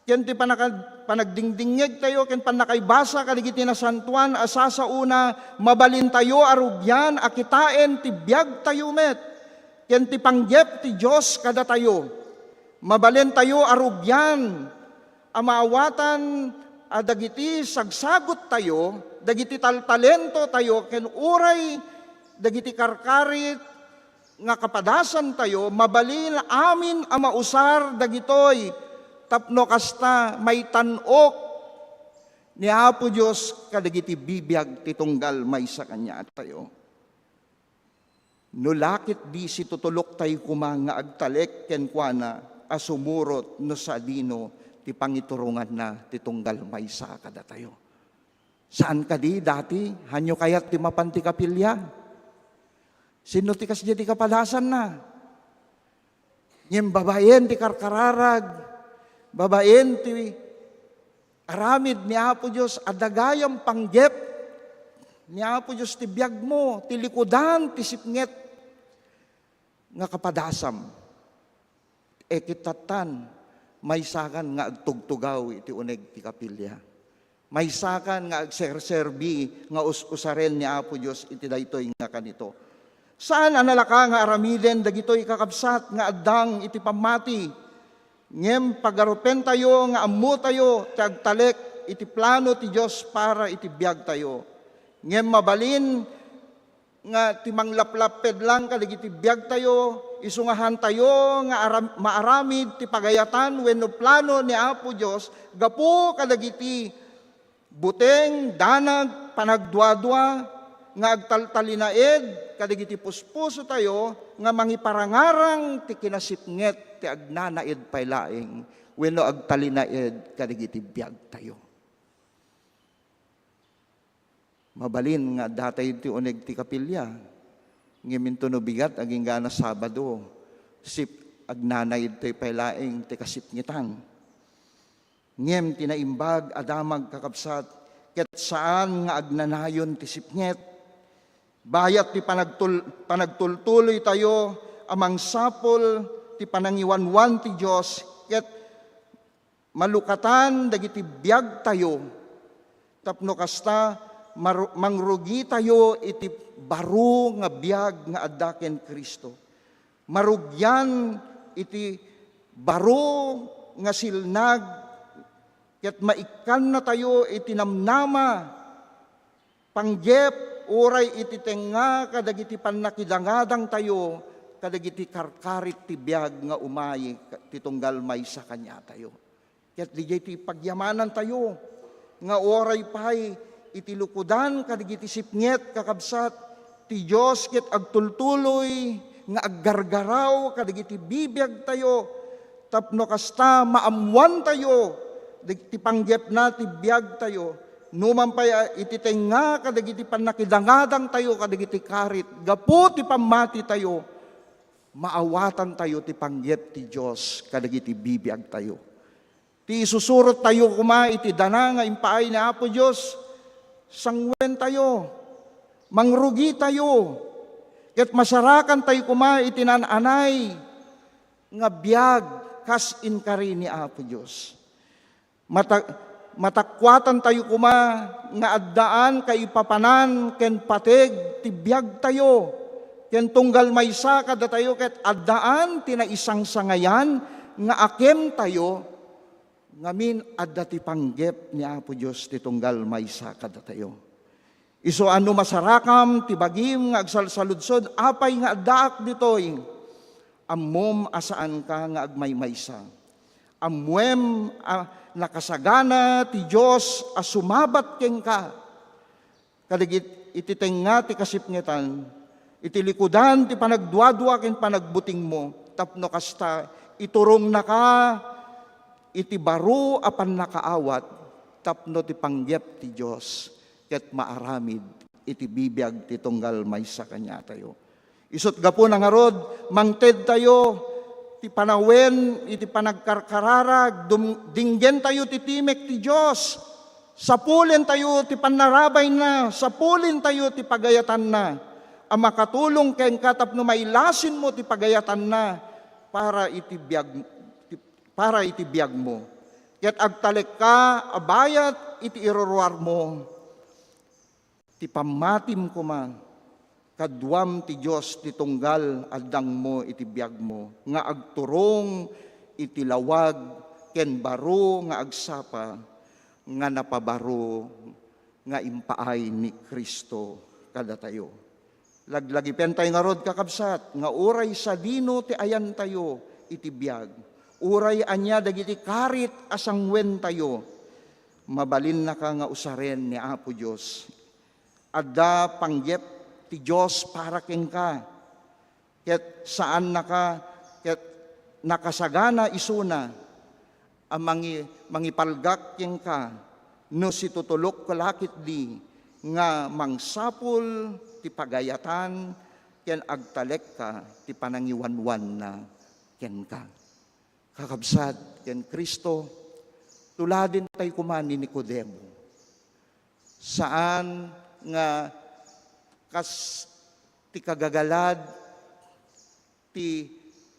ken ti panaka-, panagdingdingngegtayo ken pannakaibasa kadagiti nasantoan a sasaona, mabalintayo a rugian a kitaen ti biagtayo met ken ti panggep ti Dios kadatayo. Mabalintayo a rugian a maawatan a dagiti sagsagottayo, dagiti taltalentotayo, ken uray dagiti karkarit nga kapadasantayo, mabalin amin a mausar dagitoy tapno kasta maitan-ok ni Apo Dios kadagiti bibiag ti tunggal maysa kaniatayo. No la ketdi situtuloktay koma nga agtalek kenkuana a sumurot no sadino ti pangituronganna ti tunggal maysa kadatayo. Saan kadi dati, hanyo kayat ti mapan ti kapilya? Sino ti kasdiay ti kapadasanna? Ngem babaen ti karkararag, babaen ti aramid ni Apo Dios, adda gayam panggep ni Apo Dios ti biagmo, ti likudan ti sipnget nga kapadasam. E, ket tattan, maysakan nga agtugtugaw iti uneg ti kapilya. Maysakan nga agserserbi nga us-usaren ni Apo Dios iti daytoy nga kanito. Saan a nalaka nga aramiden dagitoy, kakabsat, nga addang iti pammati. Ngem pagarupentayo nga ammotayo ti agtalek iti plano ti Dios para iti biagtayo. Ngem mabalin nga ti manglaplapped lang kadagiti biagtayo, isu nga haantayo nga aram-, maaramid ti pagayatan wenno plano ni Apo Dios gapu kadagiti buteng, danag, panagduadua nga agtaltalinaed kadagiti puspusotayo nga mangiparangarang ti kinasipnget ti agnanaed pay laeng wenno agtalinaed kadagiti biagtayo. Mabalin nga addatay ti uneg ti kapilya, ngem intono bigat agingga a Sabado, sip-, agnanaedtoy pay laeng ti kasipngetan. Ngem ti naimbag a damag, kakabsat, ket saan nga agnanayon ti sipnget. Bayat ti panagtul-, panagtultuloytayo a mangsapul ti panangiwanwan ti Dios ket malukatan dagiti biagtayo, tapno kasta maru-, mangrugitayo iti baro nga biag nga adda ken Cristo. Marugian iti baro nga silnag ket maikkannatayo iti namnama, panggep, uray iti tengnga kadagiti pannakidangadangtayo kadagiti karkarit ti biag nga umay ka-, ti tunggal maysa kaniatayo. Ket didiay ti pagyamanantayo nga uray pay iti lukodan kadagiti sipnget, kakabsat, ti Dios ket agtultuloy nga aggargaraw kadagiti bibiagtayo, tapno kasta maammoantayo dagiti panggepna ti biagtayo. Numan pay a iti tengnga kadagiti pannakidangadangtayo kadagiti karit gapu ti pammatitayo, maawatantayo ti panggep ti Dios kadagiti bibiagtayo. Ti isusurottayo koma iti dana nga impaay ni Apo Dios, sangwentayo, mangrugitayo, ket masarakantayo koma iti naan-anay nga biag kas inkari ni Apo Dios. Mata-, matakuatantayo koma nga addaan kaipapanan ken pateg ti biagtayo, ken tunggal maysa kadatayo ket addaan ti naisangsangayan nga akemtayo. Ngamin, adda ti panggep ni Apo Dios ti tunggal maysa kadatayo. Isu a no masarakam ti bagim nga agsalsaludsod, apay nga addaak ditoy? Ammom a saanka nga agmaymaysa. Ammoem a nakasagana ti Dios a sumabat kenka. Kadagit-, iti tengnga ti kasipngetan, iti likudan ti panagduadua ken panagbutingmo, tapno kasta, iturongnaka iti baro a pannakaawat tapno ti panggep ti Dios ket maaramid iti bibiag ti tunggal maysa kaniatayo. Isut' gapuna ngarud, mangtedtayo ti panawen iti panagkarkararag, dum-, dinggentayo ti timek ti Dios, sapulentayo ti pannarabayna, sapulentayo ti pagayatanna a makatulong kenka tapno mailasinmo ti pagayatanna para iti biag-, ti, para iti biagmo. Ket agtalekka a bayat iti iruruarmo. Ti pammatim koma, kaduam ti Dios ti tunggal addangmo iti biagmo nga agturong iti lawag ken baro nga agsapa nga napabaro nga impaay ni Cristo kadatayo. Laglagipentayo ngarud, kakabsat, nga uray sadino ti ayantayo iti biag, uray ania dagiti karit a sangwentayo, mabalinnaka nga usaren ni Apo Dios. Adda panggep ti Dios para kenka, ket saannaka, ket nakasagana isuna a mangi-, mangipalgak kenka no situtulokka la ketdi nga mangsapul ti pagayatan ken agtalekka ti panangiwanwanna kenka. Kakabsat ken Cristo, tuladintay koma ni Nicodemo. Saan nga kas ti kagagalad ti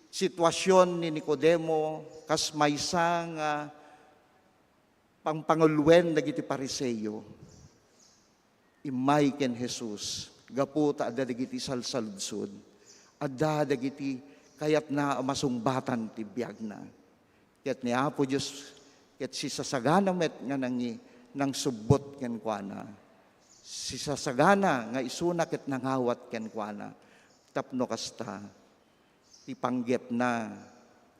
sitwasion ni Nicodemo, kas maysa nga pangpanguluen dagiti Fariseo. Immay ken Jesus, gapu ta adda dagiti salsaludsod, adda dagiti kayatna a masungbatan ti biagna. Ket ni Apo Dios ket sisasagana met nga nangi-, nangsubbot kenkuana. Sisasagana nga isuna ket nangawat kenkuana. Tapno kasta, ti panggepna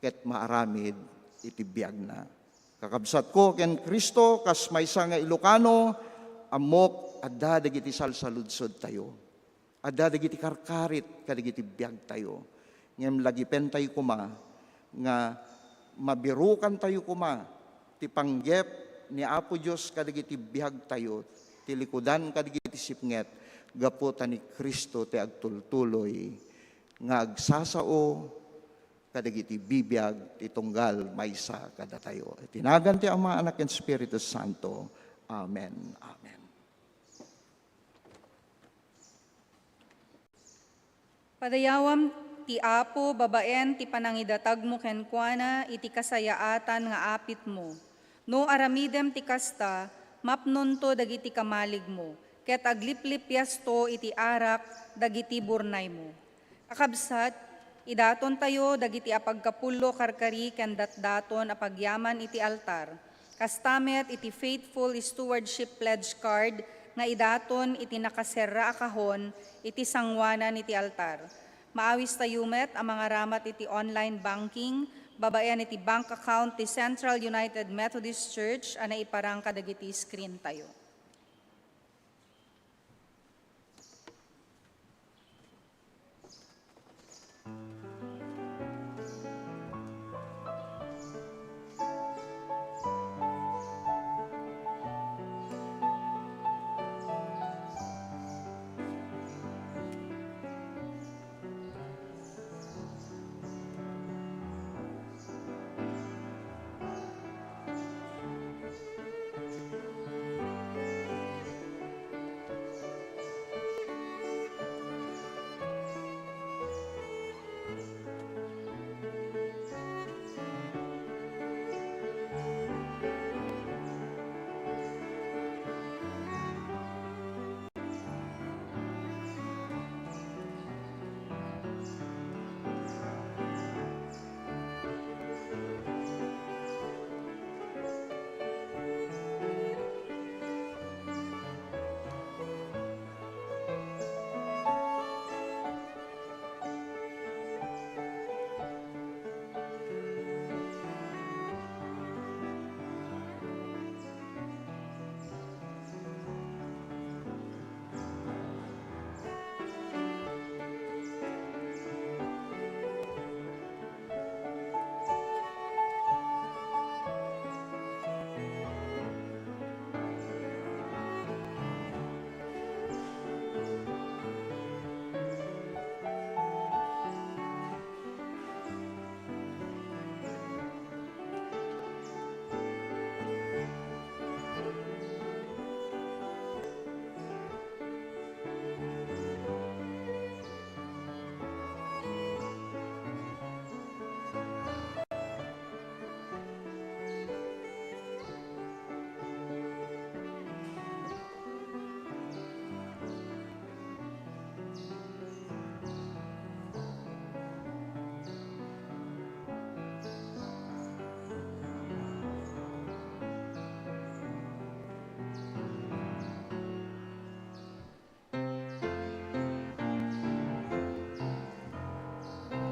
ket maaramid iti biagna. Kakabsatko ken Cristo, kas maysa nga Ilocano, ammok adda dagiti salsaludsodtayo. Adda dagiti karkarit kadagiti biagtayo. Ngem lagipentayo koma nga mabirukantayo koma ti panggep ni Apo Dios kadagiti biagtayo, ti likudan kadagiti sipnget, gapu ta ni Cristo ti agtultuloy nga agsasao kadagiti bibiag ti tunggal maysa kadatayo. Iti nagan ti Ama, Anak, ken Espiritu Santo. Amen. Amen. Padayawam Apo babaen ti panangidatagmo kenkuana iti kasayaatan nga apitmo. No aramidem ti kasta, mapnonto dagiti kamaligmo, ket agliplipiasto iti arak dagiti burnaymo. Kakabsat, idatontayo dagiti apagkapullo karkari ken datdaton a pagyaman iti altar. Kasta met iti faithful stewardship pledge card nga idaton iti nakaserra a kahon iti sangoanan iti altar. Maawistayo met a mangaramat iti online banking babaen iti bank account ti Central United Methodist Church a naiparang kadagiti screen tayo.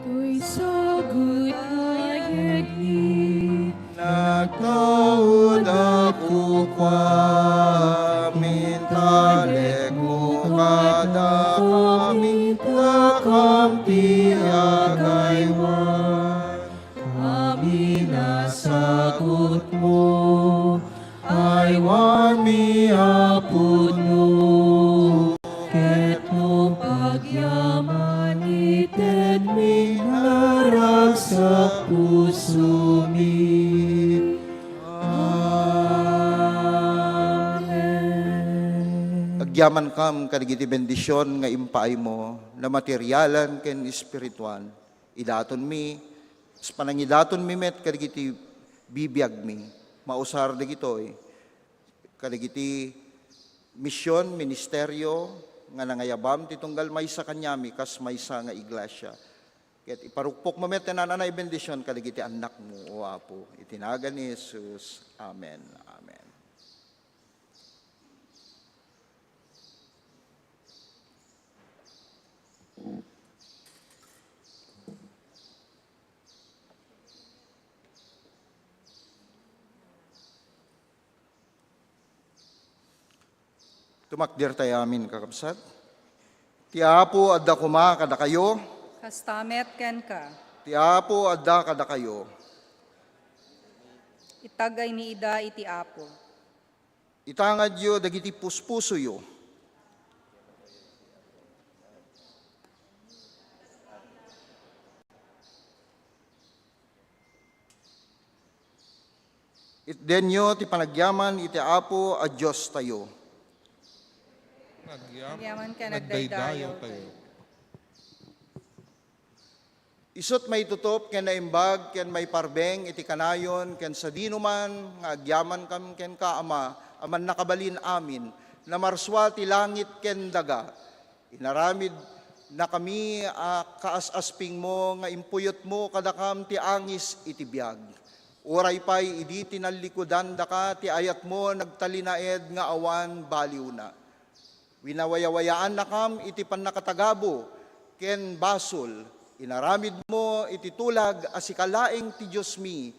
Toy sagut kayatmi. Nagtaud a kukuam, intalekmo kadakami, dakam ti agaywan. Amin a sagutmo, aywanmi a pudno, ket no pagyaman, itedmi naragsak pusomi. Amen. Agyamankam kadagiti bendision nga impaaymo, na materialan ken espirituan. Idatonmi, kas panangidatonmi met kadagiti bibiagmi, mausar dagitoy kadagiti mision, ministerio nga nangayabam ti tunggal maysa kaniami kas maysa nga iglesia. Ket iparukpokmo met ti naan-anay bendision kadagiti annakmo, O Apo, iti nagan ni Jesus. Amen. Amen. Tumakdertayo amin, kakabsat. Ti Apo adda koma kadakayo. Kasta met kenka. Ti Apo adda kadakayo. Itagaymi ida iti Apo. Itangadyo dagiti puspusoyo. Itdenyo ti panagyaman iti Apo a Diostayo. Nagyam-, Nagyaman ken nagyaman nagdaydayaw tayo. Isut' maitutup ken naimbag ken maiparbeng iti kanayon ken sadinoman nga agyamankam kenka, Ama, a mannakabalin amin, namarsua ti langit ken daga. Inaramidnakami a kaas-aspingmo nga impuyotmo kadakam ti angis iti biag. Uray pay idi tinallikudandaka ti ayatmo nagtalinaed nga awan baliwna. Winawayawayaannakam iti pannakatagabo ken basol. Inaramidmo iti tulag a sika laeng ti Diosmi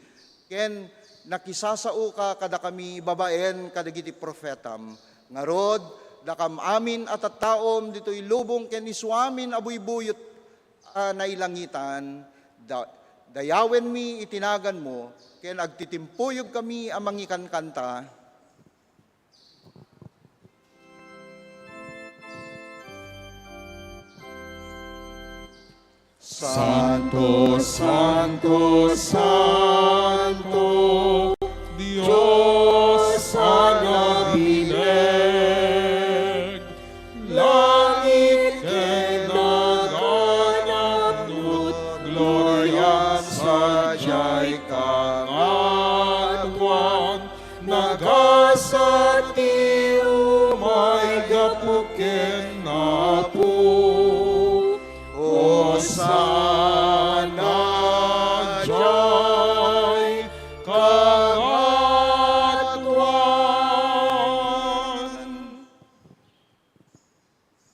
ken nakisasaoka kadakami babaen kadagiti profetam. Ngarud, dakam amin a tattaom ditoy lubong ken isuamin a buybuyot a nailangitan, da-, dayawenmi iti naganmo ken agtitimpuyokkami a mangikankanta. Santo, Santo, Santo, Dios a nabileg, langit ken daga napnot gloria, sadiay kangatoan. Nagasat ti umay gapu ken Apo. Hosanna diay kangatoan.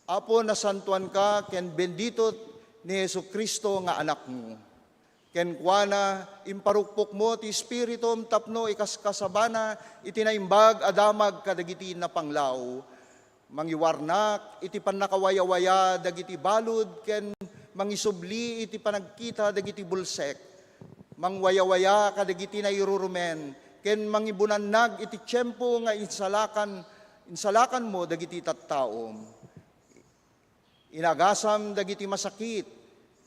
Apo, nasantoanka ken bendito ni Jesu-Cristo nga Anakmo. Kenkuana, imparukpokmo ti Espiritum tapno ikaskasabana iti naimbag a damag kadagiti napanglaw. Mangiwarnak iti pannakawayawaya dagiti balud ken mangisubli iti panagkita dagiti bulsek. Mangwayawaya kadagiti nairurumen ken mangibunannag iti tiempo nga insalakan, insalakanmo dagiti tattaom. Inagasam dagiti masakit,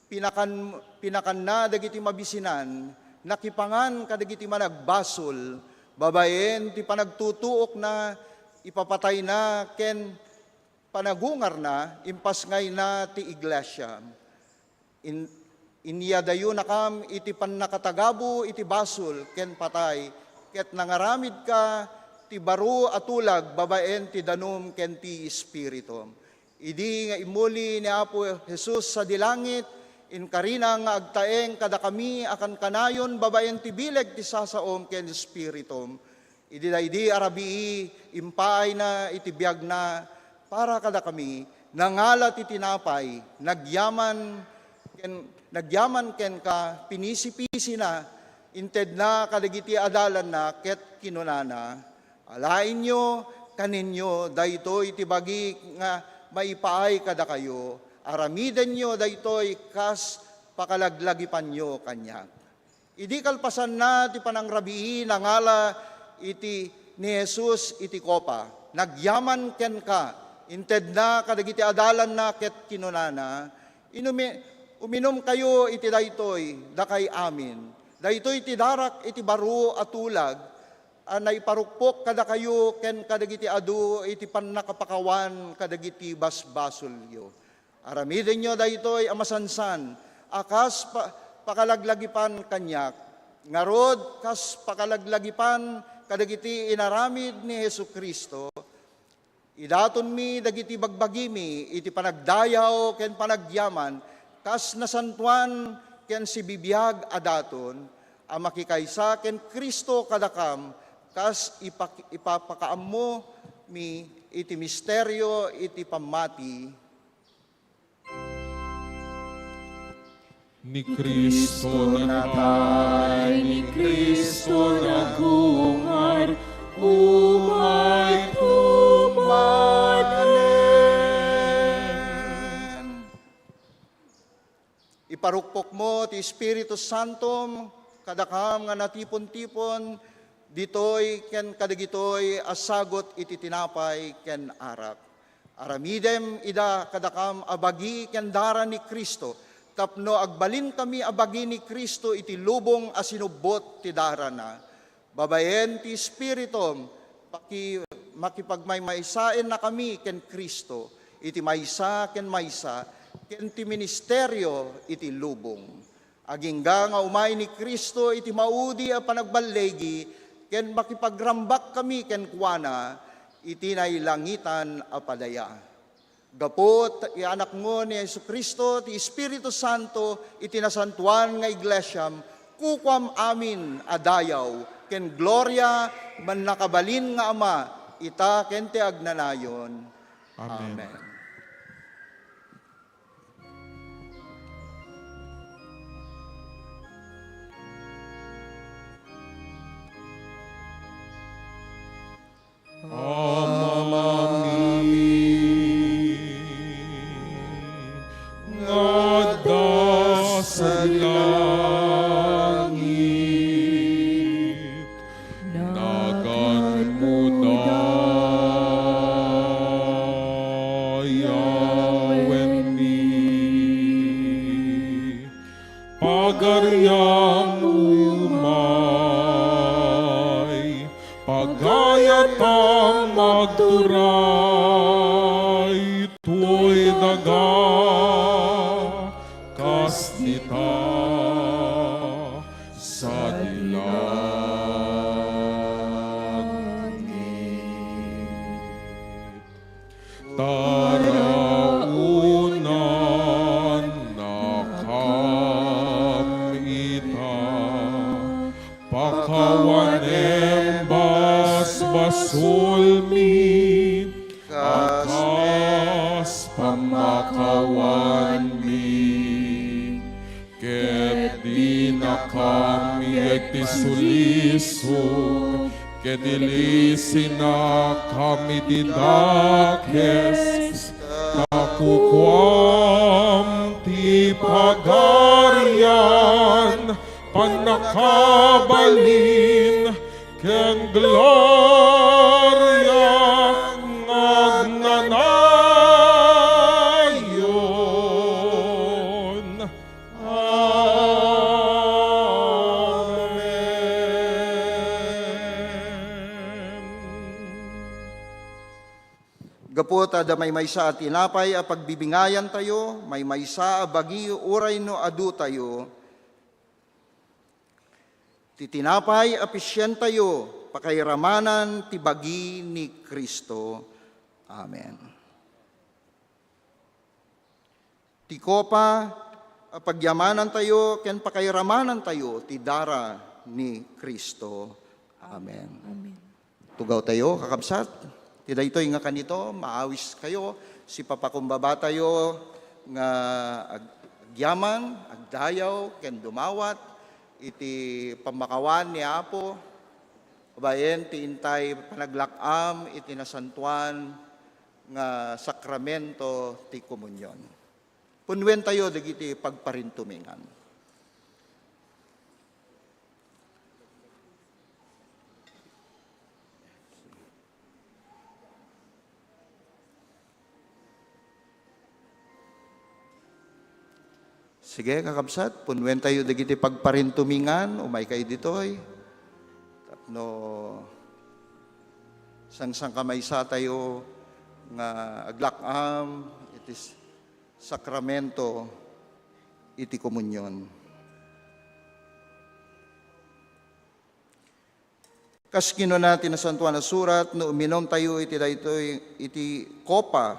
pinakan-, pinakanna dagiti mabisinan, nakipangan kadagiti managbasol, babaen ti panagtutuokna, ipapatayna, ken panagungarna, impasngayna ti iglesia. In-, inyadayonakam iti pannakatagabo iti basol ken patay, ket nangaramidka ti baro a tulag babaen ti danum ken ti Espiritum. Idi nga immuli ni Apo Jesus sadi langit, inkarina nga agtaeng kadakami a kankanayon babaen ti bileg ti sasaom ken Espiritum. Idi daydi a rabii, impaayna iti biagna para kadakami, nangala ti tinapay, nagyaman ken, nagyaman kenka, pinisipisina, intedna kadagiti adalanna ket kinunana, "Alaenyo, kanenyo, daytoy ti bagi nga maipaay kadakayo. Aramidenyo daytoy kas pakalaglagipanyo kaniak." Idi kalpasanna ti panangrabii, nangala iti ni Jesus iti kopa. Nagyaman kenka, intedna kadagiti adalanna ket kinunana, "Inumi-, uminumkayo iti daytoy, dakay amin. Daytoy ti darak iti baro a tulag a naiparukpok kadakayo ken kadagiti adu iti pannakapakawan kadagiti basbasolyo." Aramidenyo daytoy a masansan a kas pa-, pakalaglagipan kaniak. Ngarud, kas pakalaglagipan kadagiti inaramid ni Jesu-Cristo, idatonmi dagiti bagbagimi iti panagdayaw ken panagyaman kas nasantoan ken sibibiag a daton a makikaysa ken Cristo kadakam, kas ipak-, ipapakaammomi iti misterio iti pammati. Ni Cristo natay, ni Cristo nagungar, umay tumanen. Iparukpokmo ti Espiritu Santom kadakam nga natipon-tipon ditoy ken kadagitoy a sagut iti tinapay ken arak. Aramidem ida kadakam a bagi ken dara ni Cristo, tapno agbalinkami a bagi ni Cristo iti lubong a sinubbot ti darana. Babaen ti Espiritum, paki-, makipagmaymaysaennakami ken Cristo iti maysa ken maysa, ken ti ministerio iti lubong. Agingga nga umay ni Cristo iti maudi a panagballigi ken makipagrambak kami kenkuana iti nailangitan a padaya. Gapu ti Anakmo ni Jesu-Cristo, ti Espiritu Santo, iti nasantoan nga iglesiam, kukuam amin a dayaw ken gloria, mannakabalin nga Ama, ita ken ti agnanayon. Amen. Amen. Amami nga adda sadi langit, naganmo dayawenmi. Pagariam umay, pagayatam agturay toy daga, kas dita sadi langit. Tara, unannakam ita, pakawanem basbasolmi, kas pammakawanmi. Ket dinakam yegpisulisog, ket ilisinakam iti dakes, ta kukuam ti pagarian, pannakabalin, ken gloria nga agnanayon. Amen. Gapu ta adda maymaysa a tinapay a pagbibingayantayo, maymaysa a bagi uray no adutayo, ti tinapay a pisientayo, pakairamanan ti bagi ni Cristo. Amen. Ti kopa a pagyamanantayo ken pakairamanantayo ti dara ni Cristo. Amen. Amen. Tugawtayo, kakabsat. Ti daytoy nga kanito, maawiskayo, sipapakumbabatayo nga ag-, agyaman, agdayaw, ken dumawat iti pammakawan ni Apo, babaen ti intay panaglak-am iti nasantoan nga sakramento ti komunion. Punnuentayo dagiti pagparintumingan. Sige, kakabsat, punnuentayo dagiti pagparintumingan, umaykayo ditoy. Tapno sangsangkamaysatayo nga aglak-am iti s-, sakramento iti komunion. Kas kinuna ti Nasantoan a Surat, no uminumtayo iti daytoy, iti kopa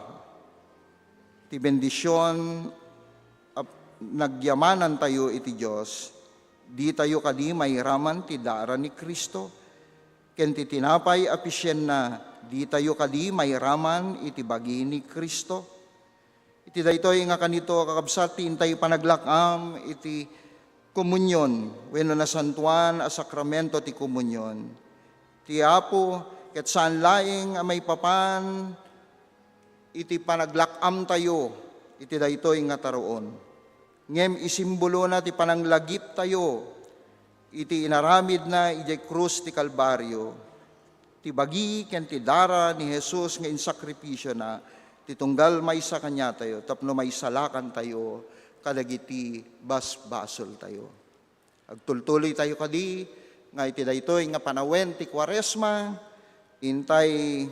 ti bendision a nagyamanantayo iti Dios, ditayo kadi mairaman ti dara ni Cristo? Ken ti tinapay a pisienna, ditayo kadi mairaman iti bagi ni Cristo? Iti daytoy nga kanito, kakabsat, ti intay panaglak-am iti komunion wenno nasantoan a sakramento ti komunion. Ti Apo ket saan laeng a maipapan iti panaglak-amtayo iti daytoy nga taruon, ngem isimbolona ti pananglagiptayo iti inaramidna idiay krus ti Kalbario, ti bagi ken ti dara ni Jesus nga insakripisiona, ti tunggal maysa kaniatayo tapno maisalakantayo kadagiti basbasoltayo. Agtultuloytayo kadi nga iti daytoy nga panawen ti Kuaresma, intay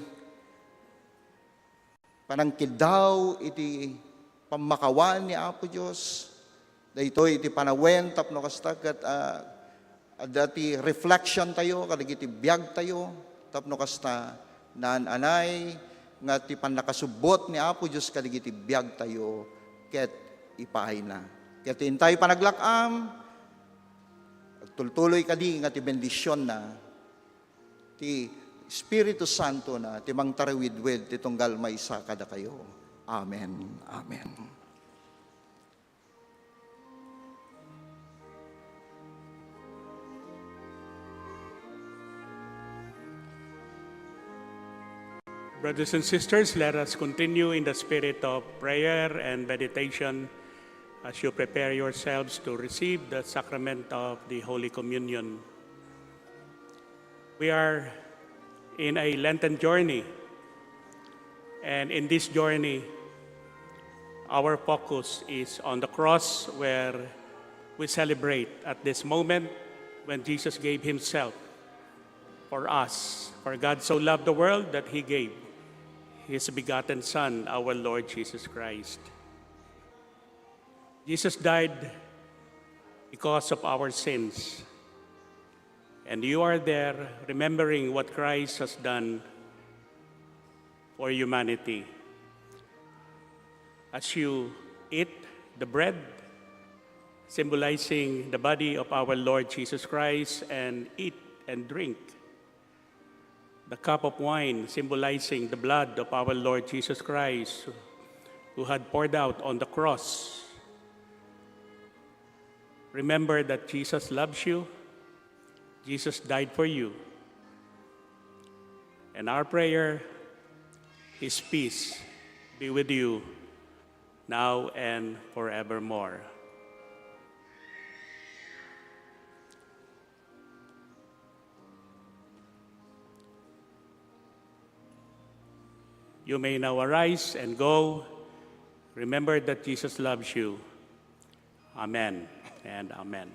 panangkiddaw iti pammakawan ni Apo Dios. Daytoy iti panawen tapno kasta ket, ah, adda ti reflection tayo kadagiti biag tayo, tapno kasta naan-anay nga ti pannakasubbot ni Apo Dios kadagiti biag tayo ket ipaayna. Ket intay panaglak-am, agtultuloy kadi nga ti bendisionna ti Espiritu Santo na ti mangtarawidwid ti tunggal maysa kadakayo. Amen. Amen. Brothers and sisters, let us continue in the spirit of prayer and meditation as you prepare yourselves to receive the sacrament of the Holy Communion. We are in a Lenten journey, and in this journey, our focus is on the cross, where we celebrate at this moment when Jesus gave himself for us. For God so loved the world that he gave his begotten Son, our Lord Jesus Christ. Jesus died because of our sins. And you are there remembering what Christ has done for humanity. As you eat the bread, symbolizing the body of our Lord Jesus Christ, and eat and drink the cup of wine, symbolizing the blood of our Lord Jesus Christ, who had poured out on the cross. Remember that Jesus loves you. Jesus died for you. And our prayer, his peace be with you now and forevermore. You may now arise and go. Remember that Jesus loves you. Amen and amen.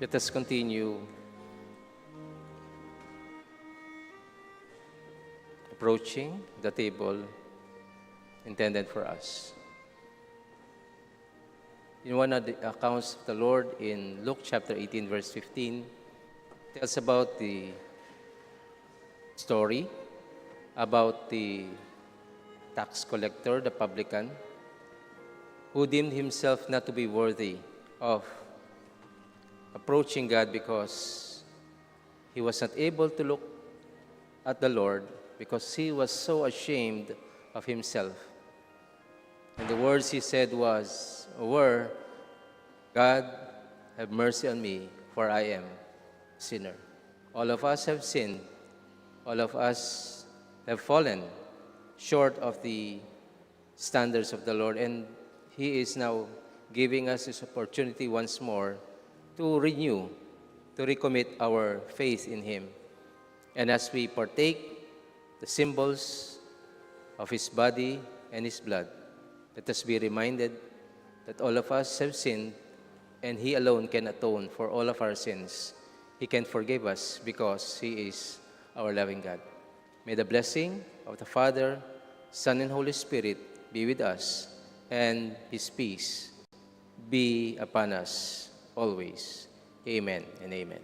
Let us continue approaching the table intended for us. In one of the accounts of the Lord in Luke chapter eighteen, verse fifteen, tells about the story about the tax collector, the publican, who deemed himself not to be worthy of approaching God because he was not able to look at the Lord because he was so ashamed of himself. And the words he said was, were, "God, have mercy on me, for I am a sinner." All of us have sinned. All of us have fallen short of the standards of the Lord, and he is now giving us this opportunity once more to renew, to recommit our faith in him. And as we partake the symbols of his body and his blood, let us be reminded that all of us have sinned, and he alone can atone for all of our sins. He can forgive us because he is our loving God. May the blessing of the Father, Son, and Holy Spirit be with us, and his peace be upon us always. Amen and amen.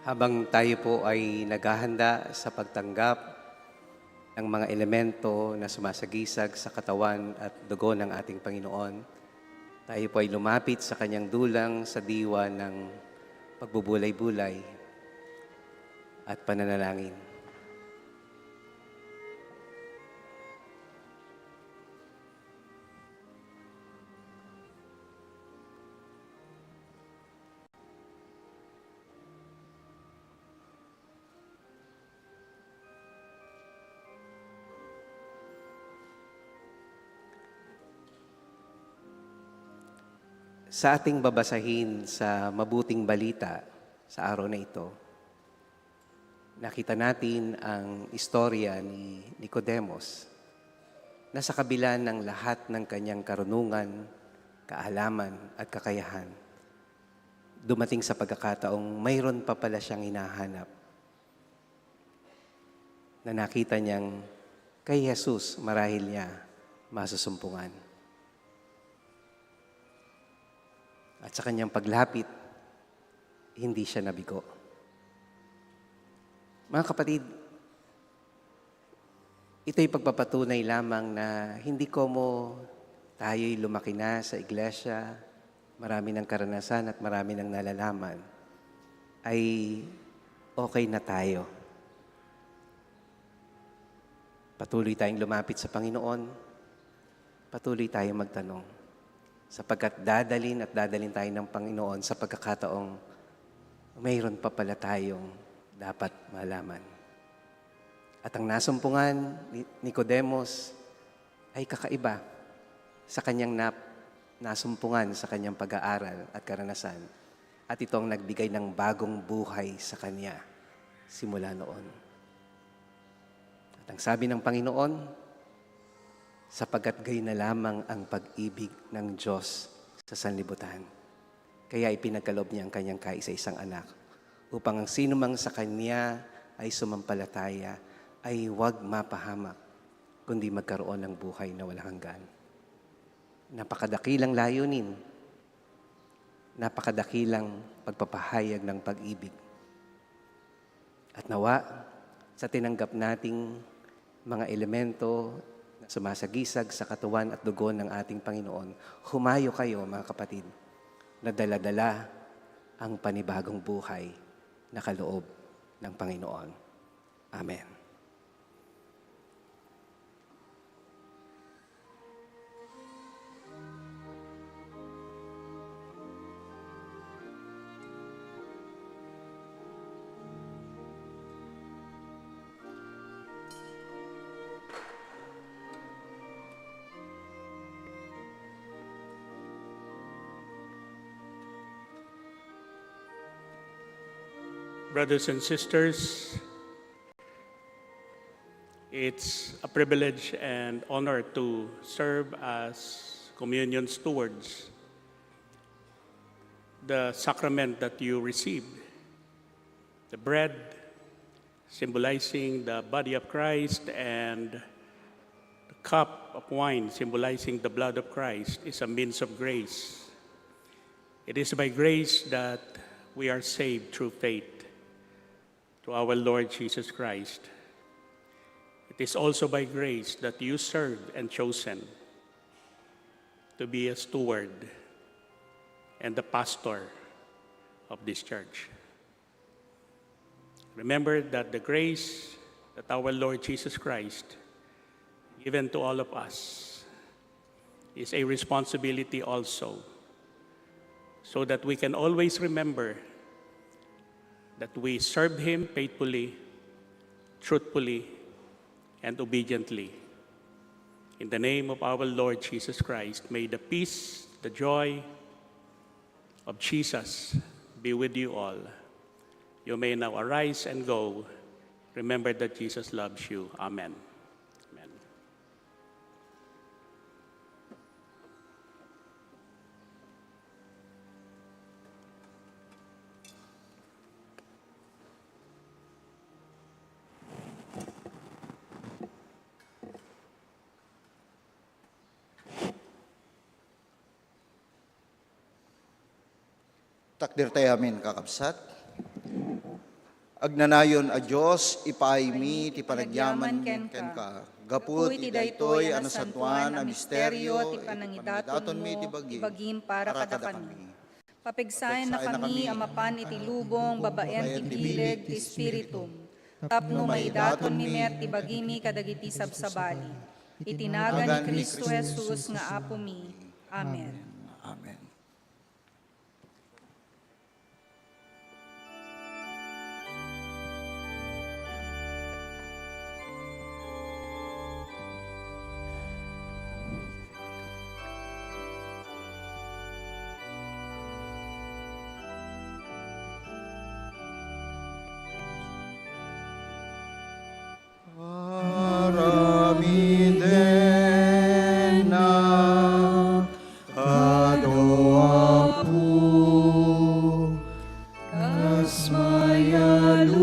Habang tayo po ay naghahanda sa pagtanggap ng mga elemento na sumasagisag sa katawan at dugo ng ating Panginoon, tayo po ay lumapit sa kanyang dulang sa diwa ng pagbubulay-bulay at pananalangin. Sa ating babasahin sa Mabuting Balita sa araw na ito, Nakita natin ang istorya ni Nicodemus na sa kabila ng lahat ng kanyang karunungan, kaalaman at kakayahan, dumating sa pagkakataong mayroon pa pala siyang hinahanap na nakita niyang kay Jesus marahil niya masusumpungan. At sa kanyang paglapit, hindi siya nabigo. Mga kapatid, ito'y pagpapatunay lamang na hindi komo tayo'y lumaki na sa iglesia, marami ng karanasan at marami ng nalalaman, ay okay na tayo. Patuloy tayong lumapit sa Panginoon, patuloy tayong magtanong. Sapagkat dadalin at dadalin tayo ng Panginoon sa pagkakataong mayroon pa pala tayong dapat malaman. At ang nasumpungan ni Nicodemus ay kakaiba sa kanyang nap-, nasumpungan sa kanyang pag-aaral at karanasan. At ito ang nagbigay ng bagong buhay sa kanya simula noon. At ang sabi ng Panginoon, "Sapagkat gayon na lamang ang pag-ibig ng Diyos sa sanlibutan, kaya ipinagkaloob niya ang kanyang kaisa-isang anak, upang ang sinumang sa kanya ay sumampalataya ay huwag mapahamak, kundi magkaroon ng buhay na walang hanggan." Napakadakilang layunin, napakadakilang pagpapahayag ng pag-ibig. At nawa, sa tinanggap nating mga elemento na sumasagisag sa katawan at dugo ng ating Panginoon, humayo kayo, mga kapatid, na dala-dala ang panibagong buhay na kaloob ng Panginoon. Amen. Brothers and sisters, it's a privilege and honor to serve as communion stewards. The sacrament that you received, the bread symbolizing the body of Christ and the cup of wine symbolizing the blood of Christ, is a means of grace. It is by grace that we are saved through faith to our Lord Jesus Christ. It is also by grace that you serve and chosen to be a steward and the pastor of this church. Remember that the grace that our Lord Jesus Christ given to all of us is a responsibility also, so that we can always remember that we serve Him faithfully, truthfully, and obediently. In the name of our Lord Jesus Christ, may the peace, the joy of Jesus be with you all. You may now arise and go. Remember that Jesus loves you. Amen. Amen. Takder tayo amin, kakabsat. Agnanayon a Dios, ipaaymi ti panagyaman kenka. Gapu iti daytoy a nasantoan a misterio, ti panangidatonmi ti bagim para kadakami. Papigsaennakami a mapan iti lubong babaen ti bileg ti Espiritum, tapno maidatonmi met ti bagimi kadagiti sabsabali. Iti nagan ni Cristo Jesus nga Apomi. Amen. Amen. Ayalupok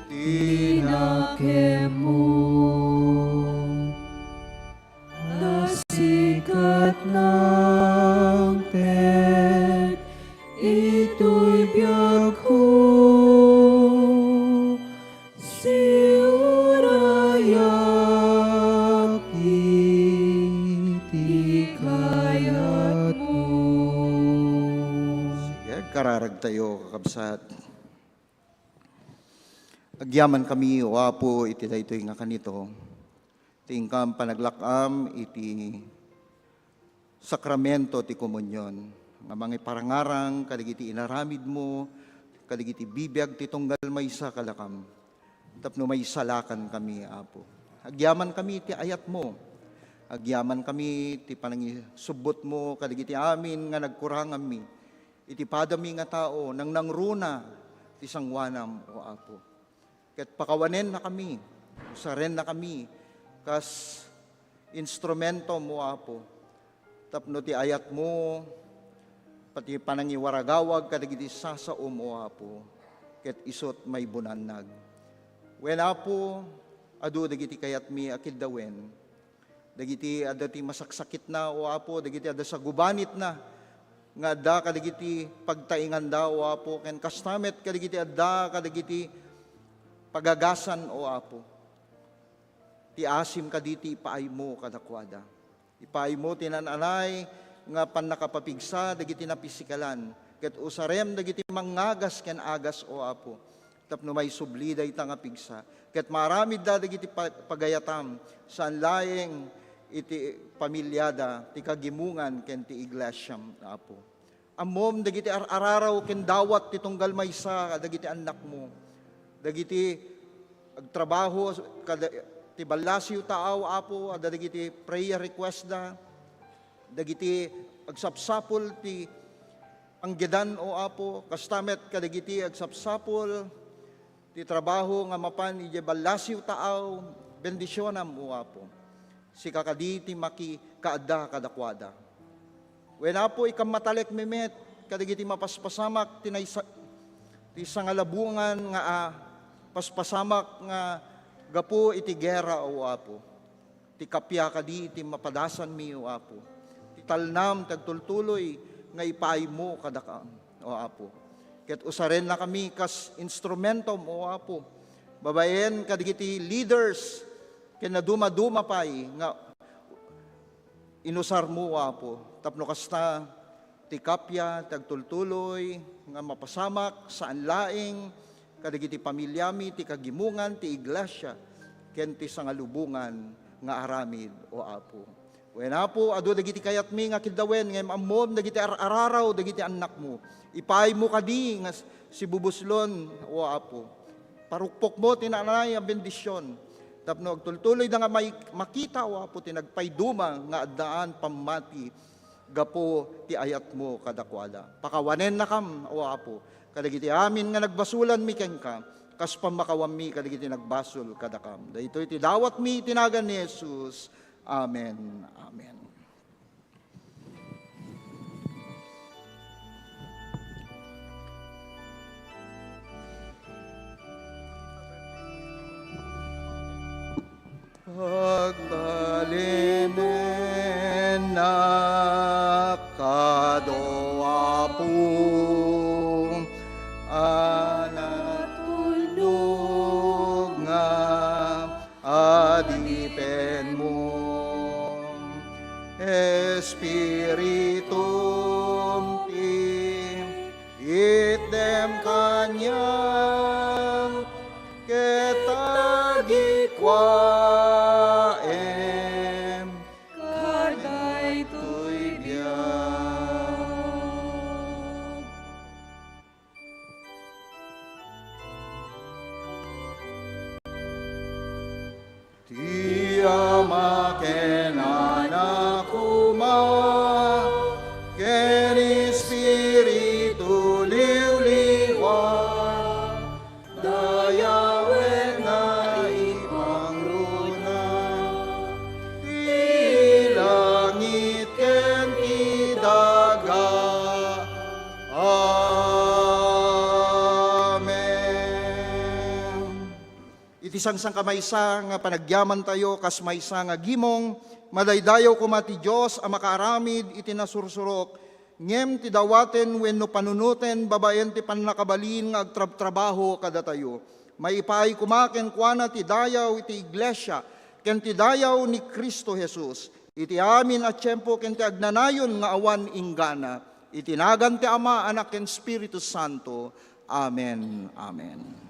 ti nakemmo. Nasikat nangted itoy biagko, siurayak iti kayatmo. Sige, agkararagtayo, kakabsat. Agyamankami, O Apo, iti daytoy nga kanito, ti inkam panaglak-am iti sakramento ti komunion, nga mangiparangarang kadagiti inaramidmo, kadagiti bibiag ti tunggal maysa kadakam, tapno maisalakan kami, Apo. Agyaman kami ti ayatmo. Agyaman kami ti panangisubbotmo kadagiti amin nga nagkuranganmi iti padami nga tao, nangnangruna ti sangoanam, O Apo. Ket pakawanenna kami, usarenna kami kas instrumentom, O Apo, tapno ti ayatmo, pati panangiwaragawag kadagiti sasaom, O Apo, ket isut' maibunannag. Wen, Apo, adu dagiti kayatmi a kiddawen, dagiti adda ti masaksakitna, O Apo, dagiti adda sagubanitna nga adda kadagiti pagtainganda, O Apo, ken kasta met kadagiti adda kadagiti pagagasan, O Apo. Ti asim kadi ti ipaaymo kadakuada. Ipaaymo ti naan-anay nga pannakapapigsa dagiti napisikalan, ket usarem dagiti mangngagas ken agas, O Apo, tapno maisubli dayta nga pigsa, ket maaramidda dagiti pa-, pagayatam, saan laeng iti pamiliada, ti kagimongan ken ti iglesiam, Apo. Ammom dagiti ar-araraw ken dawat ti tunggal maysa kadagiti annakmo. Dagiti agtrabaho kada ti ballasiw taaw, Apo, adda dagiti prayer request da. Dagiti agsapsapul ti anggedan, O Apo, kasta met kadagiti agsapsapul ti trabaho nga mapan idiay ballasiw taaw, bendisionam, O Apo. Sika kadi ti makikaadda kadakuada. Wen, Apo, ikam matalek met kadagiti mapaspasamak ti naysa-, ti sangalubongan nga, a, paspasamak nga gapu iti gera, O Apo. Ti kappia kadi ti mapadasanmi, O Apo. Ti talnam ti agtultuloy nga ipaaymo kadakam, O Apo. Ket usarennakami kas instrumentom, O Apo, babaen kadagiti leaders ken nadumaduma pay nga inusarmo, O Apo, tapno kasta, ti kappia ti agtultuloy nga mapasamak saan laeng kadagiti pamiliami, ti kagimongan ti iglesia, ken ti sangalubongan nga aramid, O Apo. Wen, Apo, adu dagiti kayatmi nga kiddawen, ngem ammom dagiti ar-araraw dagiti annakmo. Ipaaymo kadi nga s-, sibubuslon, O Apo. Parukpokmo ti naan-anay a bendision tapno agtultuloyda nga may-, makita, O Apo, ti nagpayduma nga addaan pammati gapu ti ayatmo kadakuada. Pakawanennakam, O Apo, kadagiti amin nga nagbasolanmi kenka, kas pammakawanmi kadagiti nagbasol kadakam. Daytoy ti dawatmi iti nagan ni Jesus. Amen. Amen. Pagbalinennak kado, Apo, a natulnog nga adipenmo. Espiritum ti itdem kaniak, ket agikkuaem kadaytoy biag. Ti Ama ken Anak koma ken Espiritu Liwliwa, Iti sangsankamaysa nga panagyamantayo kas maysa nga gimong, madaydayaw koma ti Dios a makaaramid iti nasursurok, ngem ti dawaten wenno panunoten babaen ti pannakabalin nga agtrabtrabaho kadatayo. Maipaay koma kenkuana ti dayaw iti iglesia ken ti dayaw ni Cristo Jesus. Iti amin a tiempo ken ti agnanayon nga awan inggana, iti nagan ti Ama, Anak, ken Espiritu Santo. Amen. Amen.